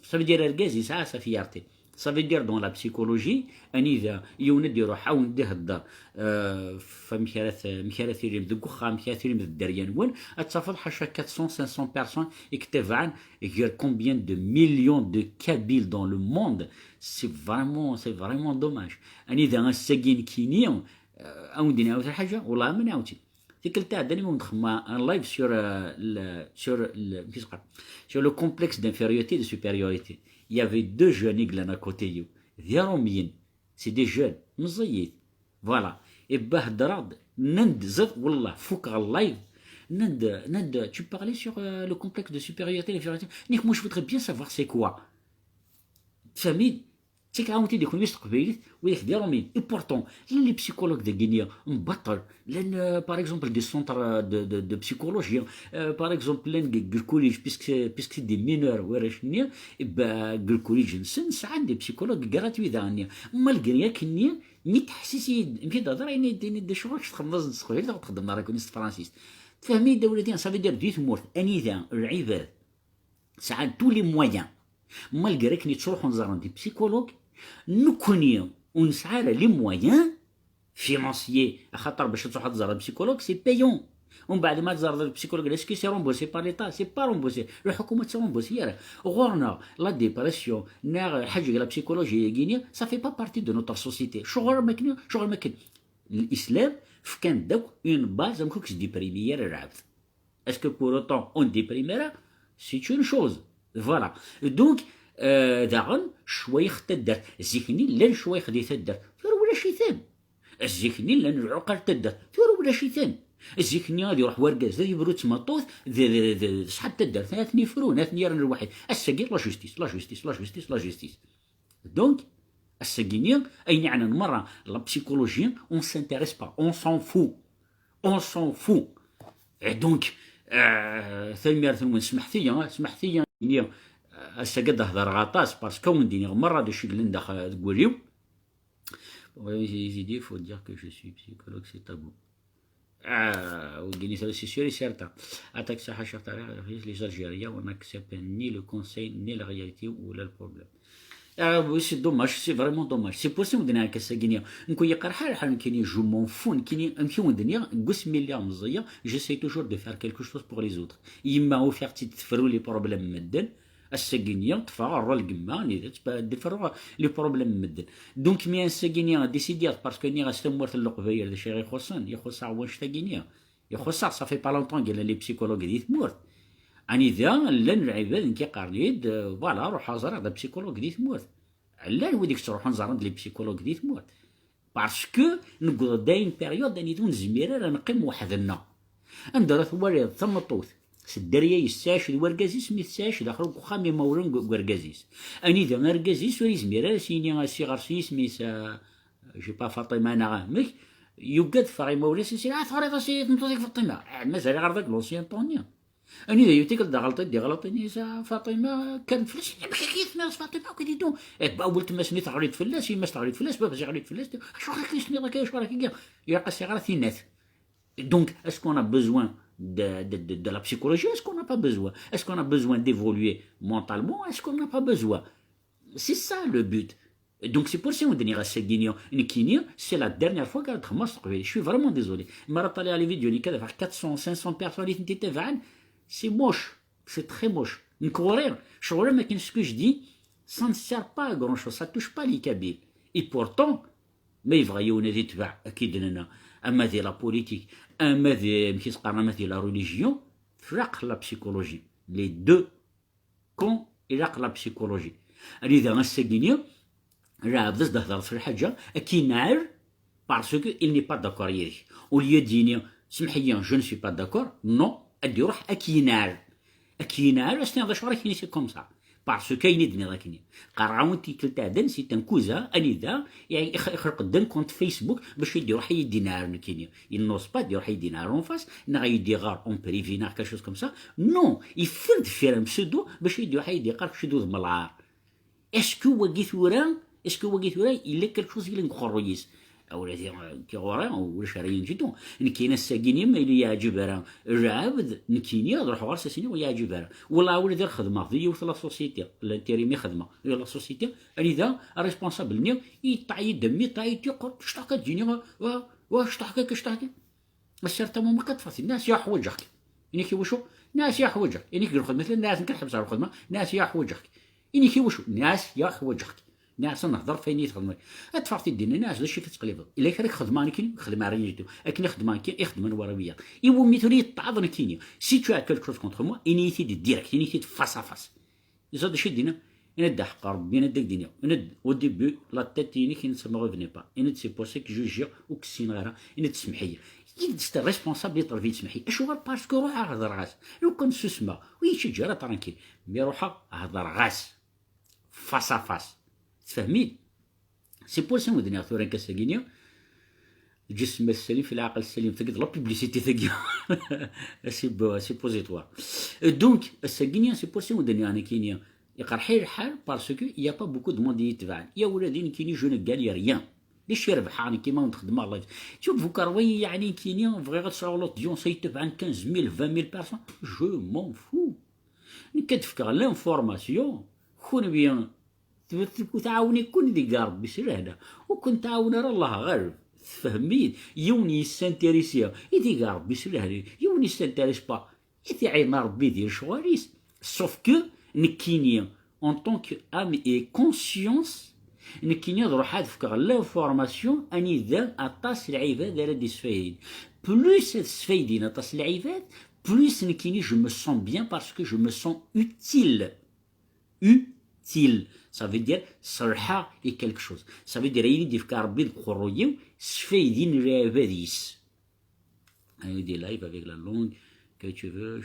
Ça veut dire argaz yesɛa sa fierté. Ça veut dire dans la psychologie, anida yiwen ad d-iruḥ awen-d-ihedder, euh, f-, amek ara t-, amek ara tilim deg uxxam, amek ara tilim d dderya-nwen, ad tafeḍ ḥaca quatre cents, cinq cents personnes i yettabaɛen, gar combien de millions de Kabyles dans le monde. C'est vraiment, c'est vraiment dommage. Anida ass-agi nekkini, euh, awen-d-iniɣ lḥaǧa, wallah ma nɛawed-tt-id. Tikkelt iɛeddan imi wen-d-xedmeɣ un live sur, euh, le, sur le, amek i s-qqaren, sur le complexe d'infériorité et de supériorité. Il y avait deux jeunes i yellan à côté-iw. D iṛumyen. C'est des jeunes. Meẓẓiyit. Voilà. Et bah, heddreɣ-d, nnan-d, ziɣ, wallah, fukeɣ le live. Nnan-d, nnan-d, tu parlais sur, euh, le complexe de supériorité et l'infériorité. Nekk, moi, je voudrais bien savoir c'est quoi. Tfehmem? Ttikkleɣ-awen-t-id i kenwi s teqbaylit, widak d iṛumyen. Et pourtant, llan les psychologues dagini mbaṭel, llan, euh, par exemple, des centres, euh, de, de, de psychologie, euh, par exemple, llan deg, deg le collège, puisque, puisque c'est des mineurs, warrac-nni, et ben, deg le collège-nsen, sɛan des psychologues gratuits daɣen-nni. Malgré akken-nni, mi teḥsis-iyi-d, mi d-hḍer, ini-d, ini-d, acuɣer kečč txedmeḍ s teqbaylit, ur txeddmeḍ ara kunni s tefransist. Tfehmem-iyi-d a wladi, ça veut dire di tmurt, anida lɛibad sɛan tous les moyens, malgré akken yettruḥun ẓren des psychologues, nekkni ur nesɛi ara les moyens financiers, axaṭer bac ad truḥeḍ ad tẓreḍ psychologue, c'est payant. Umbeɛd ma tẓerreḍ psychologue, est-ce que c'est remboursé par l'État? C'est pas remboursé. Lḥukuma ur tt-remboursé ara. Ɣur-neɣ la dépression neɣ ḥaǧa la psychologie-agi-nni, ça fait pas partie de notre société. Ccɣel am akken, ccɣel am akken. L'islam fkan-d akk une base amek ur k-s-déprimi ara lɛebd. Est-ce que pour autant on ne déprime ara? C'est une chose. Voilà. Donc, euh, daɣen, ccwayex n taddart. Zik-nni llan ccwayex di taddart. Tura ulac-iten. Zik-nni llan lɛuqal n taddart. Tura ulac-iten. Zik-nni ad iruḥ wergaz, ad yebru d tmeṭṭut, d, d, d, d ṣṣḥab n taddart, ad ten-ifrun, ad ten-yerren lwaḥid. Ass-agi, la justice, la justice, la justice, la justice. Donc, ass-agi-nni, ayen yeɛnan merra, la psychologie, on s'intéresse pas, on s'en fout. On s'en fout. Et donc, euh, tanemmirt-nwen, smeḥt-iyi, ah, smeḥt-iyi, ini, euh, ass-agi ad d-hedreɣ aṭas, parce que awen-d-iniɣ merra d acu yellan daxel deg wul-iw. Pour les idées, faut dire que je suis psychologue, c'est tabou. Ah, wigini, c'est sûr et certain. Attaque ça, cher Tariq, les Algériens, on n'accepte ni le conseil, ni la réalité, ou là le problème. Ah oui, c'est dommage, c'est vraiment dommage. C'est possible de n'avoir que ça gagner. Nku yaqar hal hal kini, je m'en fous, kini, am ki wen-d-nniɣ, gus mi lliɣ meẓẓiyeɣ, j'essaie toujours de faire quelque chose pour les autres. Yemma ufiɣ-tt-id tefru les problèmes n medden, ass-agi-nni ṭṭfeɣ rrol n yemma, anida tt-, d-ferruɣ les problèmes n medden. Donc mi ass-agi-nni décidiɣ, parce que nniɣ-as tamurt n Leqbayel d acu i ɣ-ixuṣṣen, ixuṣṣ-aɣ wannect-agi-nni. Ixuṣṣ-aɣ, ça fait pas longtemps que llan les psychologues di tmurt. Anida llan lɛibad nekk iqqaren-iyi-d, euh, voilà, ruḥeɣ ẓriɣ d psychologue di tmurt. Llan wid i yettruḥun ẓren-d les psychologues di tmurt. Parce que newweḍ-d à une période anida ur nezmir ara neqqim weḥd-nneɣ. Anda ara twaliḍ tameṭṭut s dderya-is tesɛic d wergaz-is, mi tesɛic daxel n uxxam imawlan n wergaz-is. Anida argaz-is ur yezmir ara s-yini, as-iɣer s yisem-is, euh, je sais pas, Faṭima neɣ amek, yugad ffeɣ imawlan-is, ah, teɣriḍ-as i tmeṭṭut-ik Faṭima. Ah, mazal iɣer d l'ancien temps-nni. Anida yutikel d aɣelṭ i d-iɣelṭ, ini-as, ah, Faṭima, kkren fell-as, amek akka i tenniḍ s Faṭima, akk i d-iddu? Eh, ba, weltma-s-nni teɣli-d fell-as, yemma-s teɣli-d fell-as, baba-s yeɣli-d fell-as, acuɣer akka i s-tenniḍ akka, acuɣer akka? Ilaq ad s-iɣer ad t-inat. Donc, est-ce qu'on a besoin de, de, de, de la psychologie? Est-ce qu'on n'a pas besoin? Est-ce qu'on a besoin d'évoluer mentalement? Est-ce qu'on n'a pas besoin? C'est ça le but. Donc, c'est pour ça que je dis, c'est la dernière fois que je commence. Je suis vraiment désolé. Mais à les vidéos, il y a quatre cents, cinq cents personnes qui t'étaient, c'est moche. C'est très moche. Une colère. Je vois même ce que je dis, ça ne sert pas à grand chose. Ça ne touche pas les Kabyles. Et pourtant, mais il y a des, أكيد لنا, أما دي la politique, أما دي, أما دي la religion, فرق la psychologie. Les deux camps, ilaq la psychologie. Anida ass-agi-nni, lɛebd as-d-hedreḍ f lḥaǧa, ad k-yenɛel, parce que il n'est pas d'accord yid-k. Au lieu d-yini, semḥ-iyi, je ne suis pas d'accord, non, ad d-iruḥ ad k-yenɛel. Ad k-yenɛel, ad s-tiniḍ acuɣer i k-ini c'est comme ça. Parce que ayen i d-nniḍ akkenni. Qqareɣ-awen tikkelt iɛeddan, c'est un cousin, anida, i, ix-, ixleq-d un compte Facebook, bac i d-iruḥ ad yi-d-yenɛel nekkini. Il n'ose pas d-iruḥ ad yi-d-yenɛel en face, neɣ ad yi-d-iɣer en privé, neɣ quelque chose comme ça. Non, yeffer deffir un pseudo, bac i d-iruḥ ad yi-d-iqqar kečč d udem n lɛar. Est-ce que wagi tura, est-ce que wagi tura, yella quelque chose yellan deg uqerruy-is? Awla di ki ɣur-i ulac ara yinǧitu. Nekkini ass-agi-nni ma yella yeɛǧib ara lɛebd, nekkini ad ruḥeɣ ɣer-s, as-iniɣ ur yeɛǧib ara. Wala awla di xedmeɣ di yiwet la société, l'intérêt mi xedmeɣ di la société, anida responsable-nni yeṭṭaɛ-iyi-d a mmi, yeṭṭaɛ-iyi-d, yeqqur cṭaḥ ka d-yini wa, wa cṭaḥ ka, cṭaḥ ka. Ass-a ar tama ma qeṭfeɣ-t-id, nniɣ-as ya ḥwaǧeɣ-k. Ini-k i wacu? Nniɣ-as ya ḥwaǧeɣ-k. Ini-k deg lxedma tella, nniɣ-as nekk ad ḥebseɣ lxedma, nniɣ-as ya ḥwaǧeɣ-k. Ini-k i wacu? Nniɣ-as ya ḥwaǧeɣ-k. Nniɣ-as ad nehder f ayen i yi-txedmeḍ. Ad teffeɣ tiddi-nni, nniɣ-as d acu i k-tettqellibeḍ? Ila kra i k-xedmeɣ nekkini, ur k-xedmeɣ ara yid-tu. Akken i xedmeɣ nekkini, i xedmen wara wiyaḍ. Iwumi tura yeṭṭeɛḍ nekkini? Si tu as quelque chose contre moi, ini-yi-t-id direct, ini-t-id face à face. Teẓriḍ d acu i d-yenna? Yenna-d aḥeqq Rebbi, yenna-d ad k-d-iniɣ. Yenna-d au début, la tête-inek, yenna-d ça me revenait pas. Yenna-d c'est pour ça que jugiɣ, ur k-ssineɣ ara. Yenna-d semmeḥ-iyi. Yenna-d c'est responsable yeṭleb-iyi semmeḥ-iyi. Acuɣer? Parce que ruḥeɣ hedreɣ-as. Lukan susmeɣ, ur yi-ttaǧǧa ara tranquille. Mi ruḥeɣ hedreɣ-as. Face à face. Tfehmem-id? C'est pour ça i wen-d-nniɣ tura nekk ass-agi-nni, lǧism ssalim fi lɛaqel ssalim, tagi d la publicité tagi. C'est beau, suppositoire. Donc ass-agi-nni, c'est pour ça i wen-d-nniɣ nekkini, iqerḥ-iyi lḥal parce que il y a pas beaucoup de monde i yi-itebɛen. Ya ula d nekkini je ne gagne rien. D acu i rebḥeɣ nekki ma wen-d-xedmeɣ live? Tu vous croyez yeɛni nekkini bɣiɣ ad sɛuɣ l'audience ay itebɛen quinze mille, vingt mille personnes? Je m'en fous. Nekk ad d-fkeɣ l'information, kunwi ur tɛawen-iken deg Rebbi s lehna, ur ken-tɛawen ara Allah ɣaleb. Tfehmem-iyi-d? Yiwen yessintéressi i deg Rebbi s lehna, yiwen yessintéressi pas i t-iɛin Rebbi di lecɣal-is. Sauf que nekkini, en tant que âme et conscience, nekkini ad ruḥeɣ ad fkeɣ l'information anida aṭas lɛibad ara d-isfayden. Plus ad sfaydin aṭas lɛibad, plus nekkini je me sens bien parce que je me sens utile. Utile. Ça veut dire serḥeɣ i quelque chose. Ça veut dire ayen i d-ifka Rebbi deg uqerruy-iw, sfaydin lɛibad-is. Des lives avec la langue que tu veux.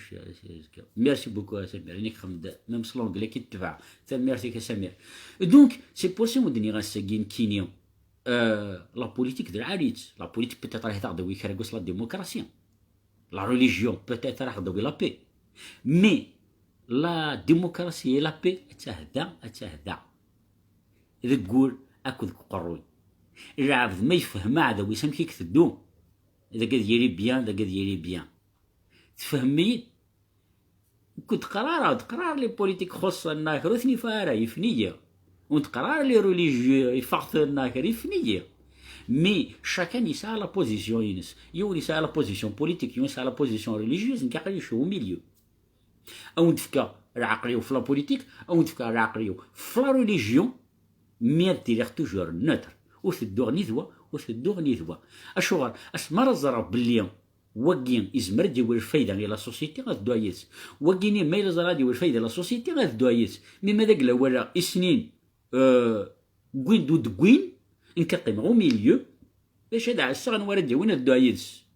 Merci beaucoup à Samir. Nekk xemd même s l'anglais qui te va. Merci à Samir. Donc c'est pour ça i wen-d-nniɣ ass-agi nekkini, euh, la politique d lɛali-tt. La politique peut-être ad taɣ-d-tawi kra n wass, la démocratie. La religion peut-être ad taɣ-d-tawi la paix. Mais la démocratie et la paix, ad tahda, ad tahda deg wul akked deg uqerruy. Lɛebd ma yefhem aɛdaw-is amek i iteddu, dagi ad yili bien, dagi ad yili bien. Tfehmem-iyi-d? Ur d-qqar ara, ur d-qqar ara les politiques xuṣṣen neɣ kra, ur ten-yif ara, yifen-iyi. Ur d-qqar ara les religieux, ifeɣ-ten neɣ kra, yifen-iyi. Mais chacun yesɛa la position-ines. Yiwen yesɛa la position politique, yiwen yesɛa la position religieuse, nekk aql-i je suis au milieu. Ad wen-d-fkeɣ lɛeql-iw f la politique, ad wen-d-fkeɣ lɛeql-iw f la religion, mais ad iliɣ toujours neutre. Ur tedduɣ ni d wa, ur tedduɣ ni d wa. Acuɣer? Asmi ara ẓreɣ belli wagi izmer ad d-yawi lfayda i la société, ad dduɣ yid-s. Wagi-nni ma yella ẓriɣ ad d-yawi lfayda i la société, ad dduɣ yid-s. Mi ma d agla walaɣ isnin, euh, wwin-d ur d-wwin, nekk ad qqimeɣ au milieu, d acu ad ɛasseɣ anwa ara d-yawin ad dduɣ yid-s.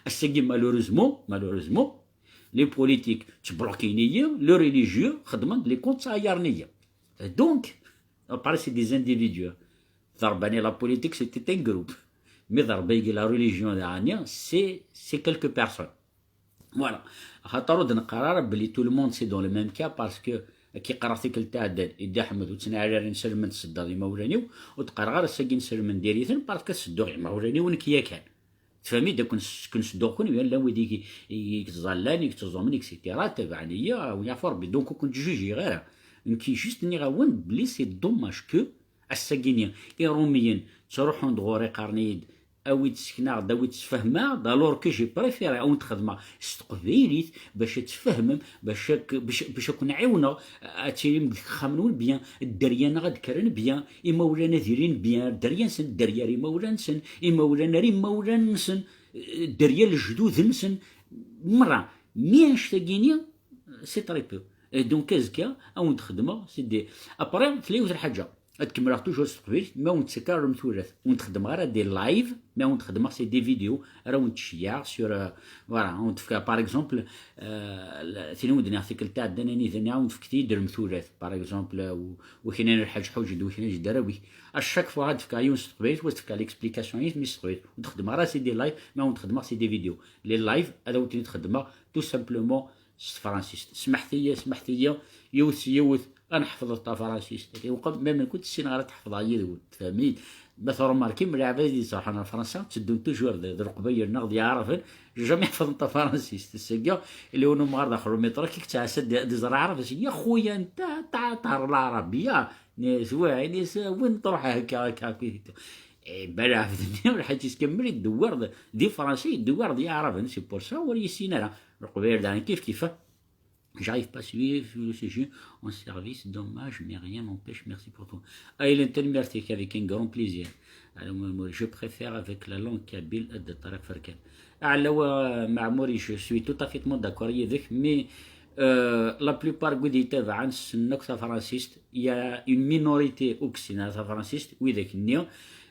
Ass-agi, malheureusement, malheureusement, les politiques ttbloquin-iyi, les religieux xeddmen-d les comptes ttɛayaren-iyi. Donc, après c'est des individus. Ḍerban-i la politique, c'était un groupe. Mi ḍerba-yi la religion daɣen, c'est, c'est quelques personnes. Voilà. Axaṭer ur d-neqqar ara belli tout le monde c'est dans le même cas, parce que akken qqareɣ tikkelt iɛeddan i Dda Ḥmed, ur ttnaɛi ara nselmen tseddaḍ imawlan-iw, ur d-qqareɣ ara ass-agi nselmen diri-ten, parce que sedduɣ imawlan-iw nekk yakan. Tfehmem-iyi-d? Akken s-, akken sedduɣ kunwi, llan wid i, i, i yettẓallan, i yettẓumen, et cetera, tabaɛen-iyi, a wen-yeɛfu Rebbi. Donc ur ken-ttjujiɣ ara. Nekk juste nniɣ-awen-d belli c'est dommage que ass-agi-nni Iṛumiyen ttruḥun-d ɣur-i, qqaren-iyi-d awi-d ssekneɣ-d, awi-d sfehmeɣ-d, alors que j'ai préféré ad wen-d-xedmeɣ s teqbaylit bac ad tfehmem, bac ad k-, bac, bac ad ken-ɛiwneɣ ad tilim deg texxamen-nwen bien, dderya-nneɣ ad kkren bien, imawlan ad ilin bien, dderya-nsen, dderya ar imawlan-nsen, imawlan ar imawlan-nsen, dderya lejdud-nsen, merra. Mi annect-agi-nni, c'est très peu. Et donc, azekka, ad wen-d-xedmeɣ, c'est des, après, tella yiwet lḥaǧa. Ad kemmleɣ toujours s teqbaylit, ma ur wen-ttak ara lemtulat, ur wen-d-xeddmeɣ ara des lives, mais ur wen-d-xeddmeɣ c'est des vidéos, ara wen-d-ceyyɛeɣ sur, euh, voilà, ur wen-d-fkeɣ, par exemple, euh, la-, tin i wen-d-nniɣ tikkelt iɛeddan, anida nniɣ ur wen-d-fket-iyi-d lemtulat, par exemple, euh, u-, waknan lḥaǧ ḥuǧ-d, waknan jdarawi. À chaque fois ad d-fkeɣ yiwen s teqbaylit, u ad d-fkeɣ l'explication-is, mais s teqbaylit. Ur d-xeddmeɣ ara c'est des lives, mais ur wen-d-xeddmeɣ c'est des vidéos. Les lives, ad wen-ten-id-xeddmeɣ tout simplement s tefransist. Smeḥt-iyi, smeḥt-iyi, yiwet s yiwet, ad neḥfeḍ tafransist. Même nekk ur ssineɣ ara ad ḥefḍeɣ yid-wen, tfehmem-iyi-d? Ma tṛumarkim, lɛibad i d-iṣerḥen ar Fransa, tteddun toujours d, d Leqbayel neɣ d Yeɛraben, jamais ḥefḍen tafransist. Ass-agi, illa win umɣar daxel umiṭru, kik ttɛassa ad d-iẓer Aɛrab, as-ini, "Ya xuya, nta, ta, tahder Lɛarabiya." Ni, s waɛi, ni, s win truḥ hekka, hekka, hekka. Eh, ben, lɛebd-nni, lḥaǧ iskemmel, iddewwir d, d Ifransa, iddewwir d Yeɛraben, c'est pour ça, ur yessin ara. Leqbayel daɣen kif kif. J'arrive pas à suivre le sujet en service, dommage, mais rien n'empêche, merci pour tout. Aylen, tanemmirt-ik, avec un grand plaisir. Alors, moi, moi, je préfère avec la langue kabyle, d Ṭariq Ferkan. Ɛlawa Maɛmuri, je suis tout à fait d'accord yid-k, mais, euh, la plupart n wid yettabaɛen ssnen akk tafransist, il y a une minorité ur yessinen ara tafransist, widak-nni,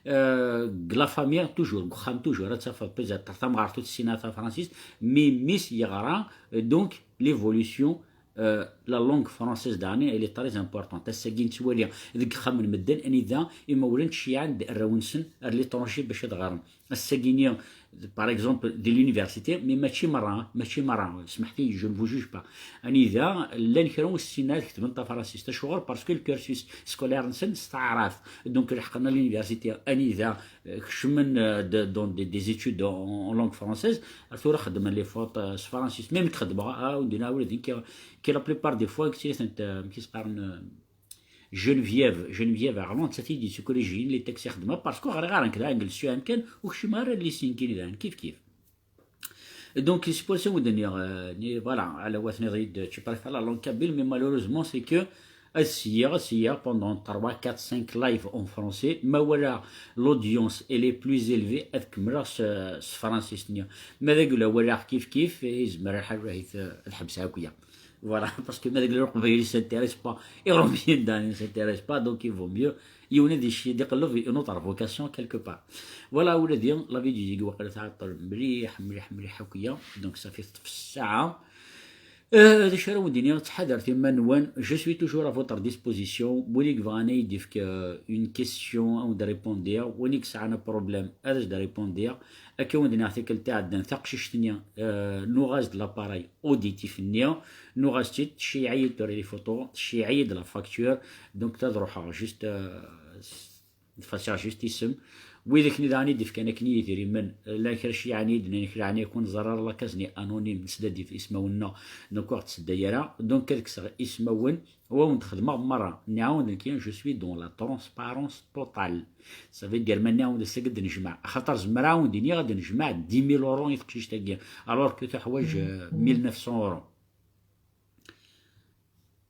euh, deg la famille, toujours, deg uxxam, toujours, ad tafeḍ peut-être tamɣart ur tessin ara tafransist, mais mmi-s yeɣra, euh, donc, l'évolution, euh, la langue française daɣen, elle est très importante. Ass-agi nettwali deg uxxam n medden, anida imawlan ttceyyiɛen-d arraw-nsen ar l'étranger bac ad ɣren. Ass-agi-ni, par exemple, di l'université, mais mačči merra, mačči merra, smeḥt-iyi, je ne vous juge pas. Anida llan kra ur ssinen ad ketben tafransist. Acuɣer? Parce que le cursus scolaire-nsen s taɛrabt. Donc, leḥqen à l'université, anida, euh, kecmen, euh, de, dans des, des études en, en langue française, ar tura xeddmen les fautes, euh, s tefransist. Même nekk xeddmeɣ, ah, ur d-nɛawed, qui, qui la plupart des fois, qui, euh, qui se parlent, euh, Geneviève, Geneviève Arlon, d ta i d-yettukrejjin les textes i xeddmeɣ, parce que ɣriɣ ara nekk daɣen deg lesyuɛ amkan, ur kcimeɣ ara lycée nekkini daɣen, kif kif. Donc, c'est pour ça ur d-nniɣ, euh, ni, voilà, ala wa tniḍ-iyi-d, tu préfères la langue kabyle, mais malheureusement, c'est que ad syiɣ, ad syiɣ pendant trois, quatre, cinq lives en français, ma walaɣ l'audience elle est plus élevée, ad kemmleɣ s, s tefransist-nni. Ma d agla walaɣ kif kif, izmer lḥal ad, ad ḥebseɣ akk ya. Voilà, parce que ma d agla n Leqbayel, ils s'intéressent pas, Iṛumyen daɣen, ils s'intéressent pas, donc il vaut mieux yiwen ad ic-, ad iqelleb une autre vocation quelque part. Voilà, ula d la vidéo-agi waqila tɛeṭṭel mliḥ, mliḥ, mliḥ akk ya. Donc, ça fait teṭṭef ssaɛa. Euh, d acu ara wen-d-iniɣ, ttḥadaret iman-nwen, je suis toujours à votre disposition. Win i yebɣan ad yi-d-yefk, euh, une question, ad wen-d-répondiɣ. Win i yesɛan problème, ad as-d-répondiɣ. Akka i wen-d-nniɣ tikkelt iɛeddan, taqcict-nni, euh, nuɣ-as-d l'appareil auditif-nni, nuɣ-as-tt-id, tceyyeɛ-iyi-d tura les photos, tceyyeɛ-iyi-d la facture, donc ad ruḥeɣ juste, euh, d-fasiɣ juste isem. Widak-nni daɣen i d-ifkan akken i yidrimen, llan kra ceyyɛen-iyi-d, nnan kra ɛni ur neẓri ara la case-nni anonyme, nesdadif ismawen-nneɣ, donc ur ɣ-tessedday ara, donc ad kkseɣ ismawen, u ad wen-d-xedmeɣ merra. Nniɣ-awen-d nekki, je suis dans la transparence totale. Ça veut dire, ma nniɣ-awen-d ass-agi ad d-nejmeɛ, axaṭer zemreɣ ad wen-d-iniɣ ad d-nejmeɛ dix mille euros i teqcict-agi, alors que tuḥwaǧ, euh, mille neuf cents euros.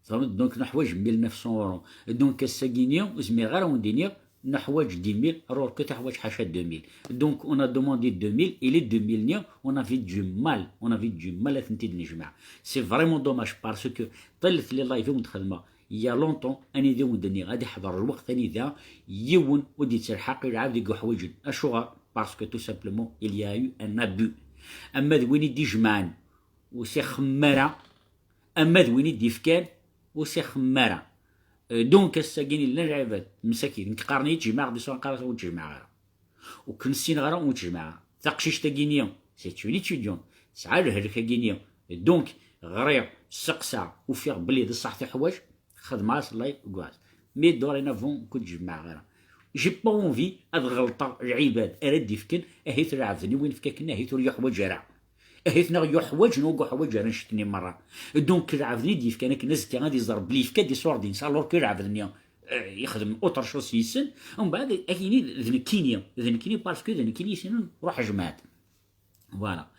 Tfehmeḍ? Donc, nuḥwaǧ mille neuf cents euros. Donc, ass-agi-ni, ur zmireɣ ara ad wen-d-iniɣ, nuḥwaǧ dix mille, alors que tuḥwaǧ ḥaca deux mille. Donc, on a demandé deux mille, et les deux mille-nni, on avait du mal, on avait du mal ad tent-id-nejmeɛ. C'est vraiment dommage, parce que ṭillet les lives i wen-d-xedmeɣ il y a longtemps, anida i wen-d-nniɣ, ad iḥḍer lweqt anida yiwen ur d-yettelḥaq i lɛebd i yuḥwaǧen. Acuɣer? Parce que tout simplement, il y a eu un abus. Ama d win i d-ijemɛen, ur s-ixemmem ara, ama d win i d-ifkan, ur s-ixemmem ara. Euh, donc, ass-agi llan lɛibad, msakit, nekk qqaren-iyi tejmeɛ, d isuɣan qqaren ur tejmeɛ ara. Ur ken-ssineɣ ara, ur tejmeɛ ara. Taqcict-agi-ni, c'est une étudiante, tesɛa lehlak-agi-ni. Donc, ɣriɣ, sseqsaɣ, ufiɣ belli d ṣṣeḥ tuḥwaǧ, xedmeɣ-as live, graz. Mais dorénavant, ur ken-jemmɛeɣ ara. J'ai pas envie ad ɣelṭeɣ lɛibad ara d-ifken, ahit lɛebd-nni win fkaken, ahit ur yuḥwaǧ ara. Ahit neɣ yuḥwaǧ neɣ ur yuḥwaǧ ara annect-nni merra. Donc, lɛebd-nni d-yefkan akken azekka ad iẓer belli yefka-d iṣurd-ines, alors que lɛebd-nni, euh, yexdem autre chose yes-sen, umbeɛd ad k-yini d nekkini, d nekkini parce que d nekkini yessinen, ruḥ jmeɛ-d. Voilà.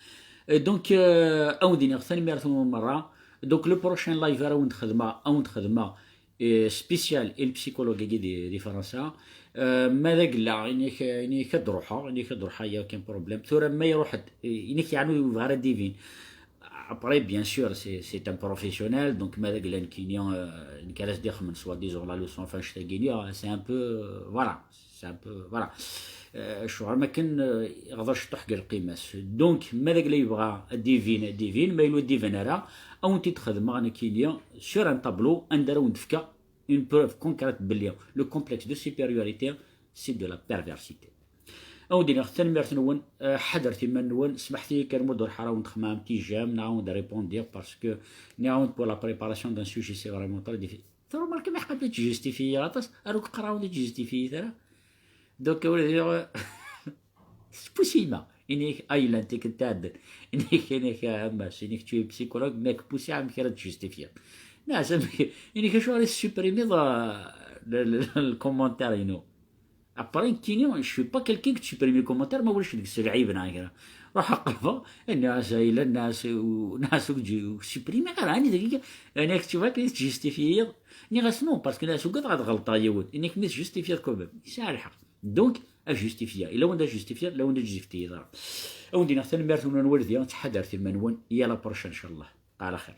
Euh, donc, euh, ad wen-d-iniɣ tanemmirt-nwen merra. Donc, le prochain live ara wen-d-xedmeɣ, ad wen-d-xedmeɣ, euh, spécial i le psychologue-agi di, di Fransa. Euh, ma d agella, ini-ak, ini-ak ad d-ruḥeɣ, ini-ak ad d-ruḥeɣ, y a aucun problème. Tura ma iruḥ-d, euh, ini-ak yeɛni ur yebɣi ara divine. Après, bien sûr, c'est, c'est un professionnel, donc ma d agella nekkini, euh, nekk ara s-d-ixemmen soi-disant la leçon, enfin, annect-agi-ni, euh, c'est un peu, euh, voilà. C'est un peu, voilà. Euh, ccɣel am akken, euh, iɣḍa ciṭuḥ deg lqima-s. Donc, ma d agella yebɣa ad d-ivin, ad d-ivin, ma yella ur d-iban ara, ad wen-t-id-xedmeɣ nekkini sur un tableau anda ara wen-d-fkeɣ une preuve concrète belli le complexe de supériorité, c'est de la perversité. Ad wen-d-iniɣ tanemmirt-nwen, euh, ḥadret iman-nwen, smeḥt-iyi kan ma ur d-ruḥeɣ ara ad wen-d-xedmeɣ un petit j'aime, neɣ ad wen-d-répondiɣ, parce que nniɣ-awen-d pour la préparation d'un sujet, c'est vraiment très difficile. Remarqué ma ḥqat ad tjustifiyi aṭas, ar ur k-qqareɣ ur tjustifiyi ara. Donc ur d-, s pusima inik aylan tik n tɛeddan, inik inik a mas inik tu es psychologue, mek pusi am kra tjustifiya. Nas inik acuɣer i tessupprimiḍ le commentaire inu? Après nekkini, je suis pas quelqu'un qui supprime les commentaires, ma ulac deg-s lɛib neɣ kra. Ruḥ aqerba, nniɣ-as ayla, nniɣ-as nniɣ-as ur supprime ara ani dagi. Ani ak ttuba ki tjustifiyiḍ? Nniɣ-as non, parce que nniɣ-as ugadeɣ ad ɣelṭeɣ yiwen. Inik mi tjustifiyeḍ quand même, yesɛa lḥeq. Donc a justifiya, ila wanda justifiya, ila wanda justifiya. A wen-d-iniɣ tanemmirt-nwen n waldi, ttḥadaret iman-nwen, i la prochaine inchallah. Ala xir.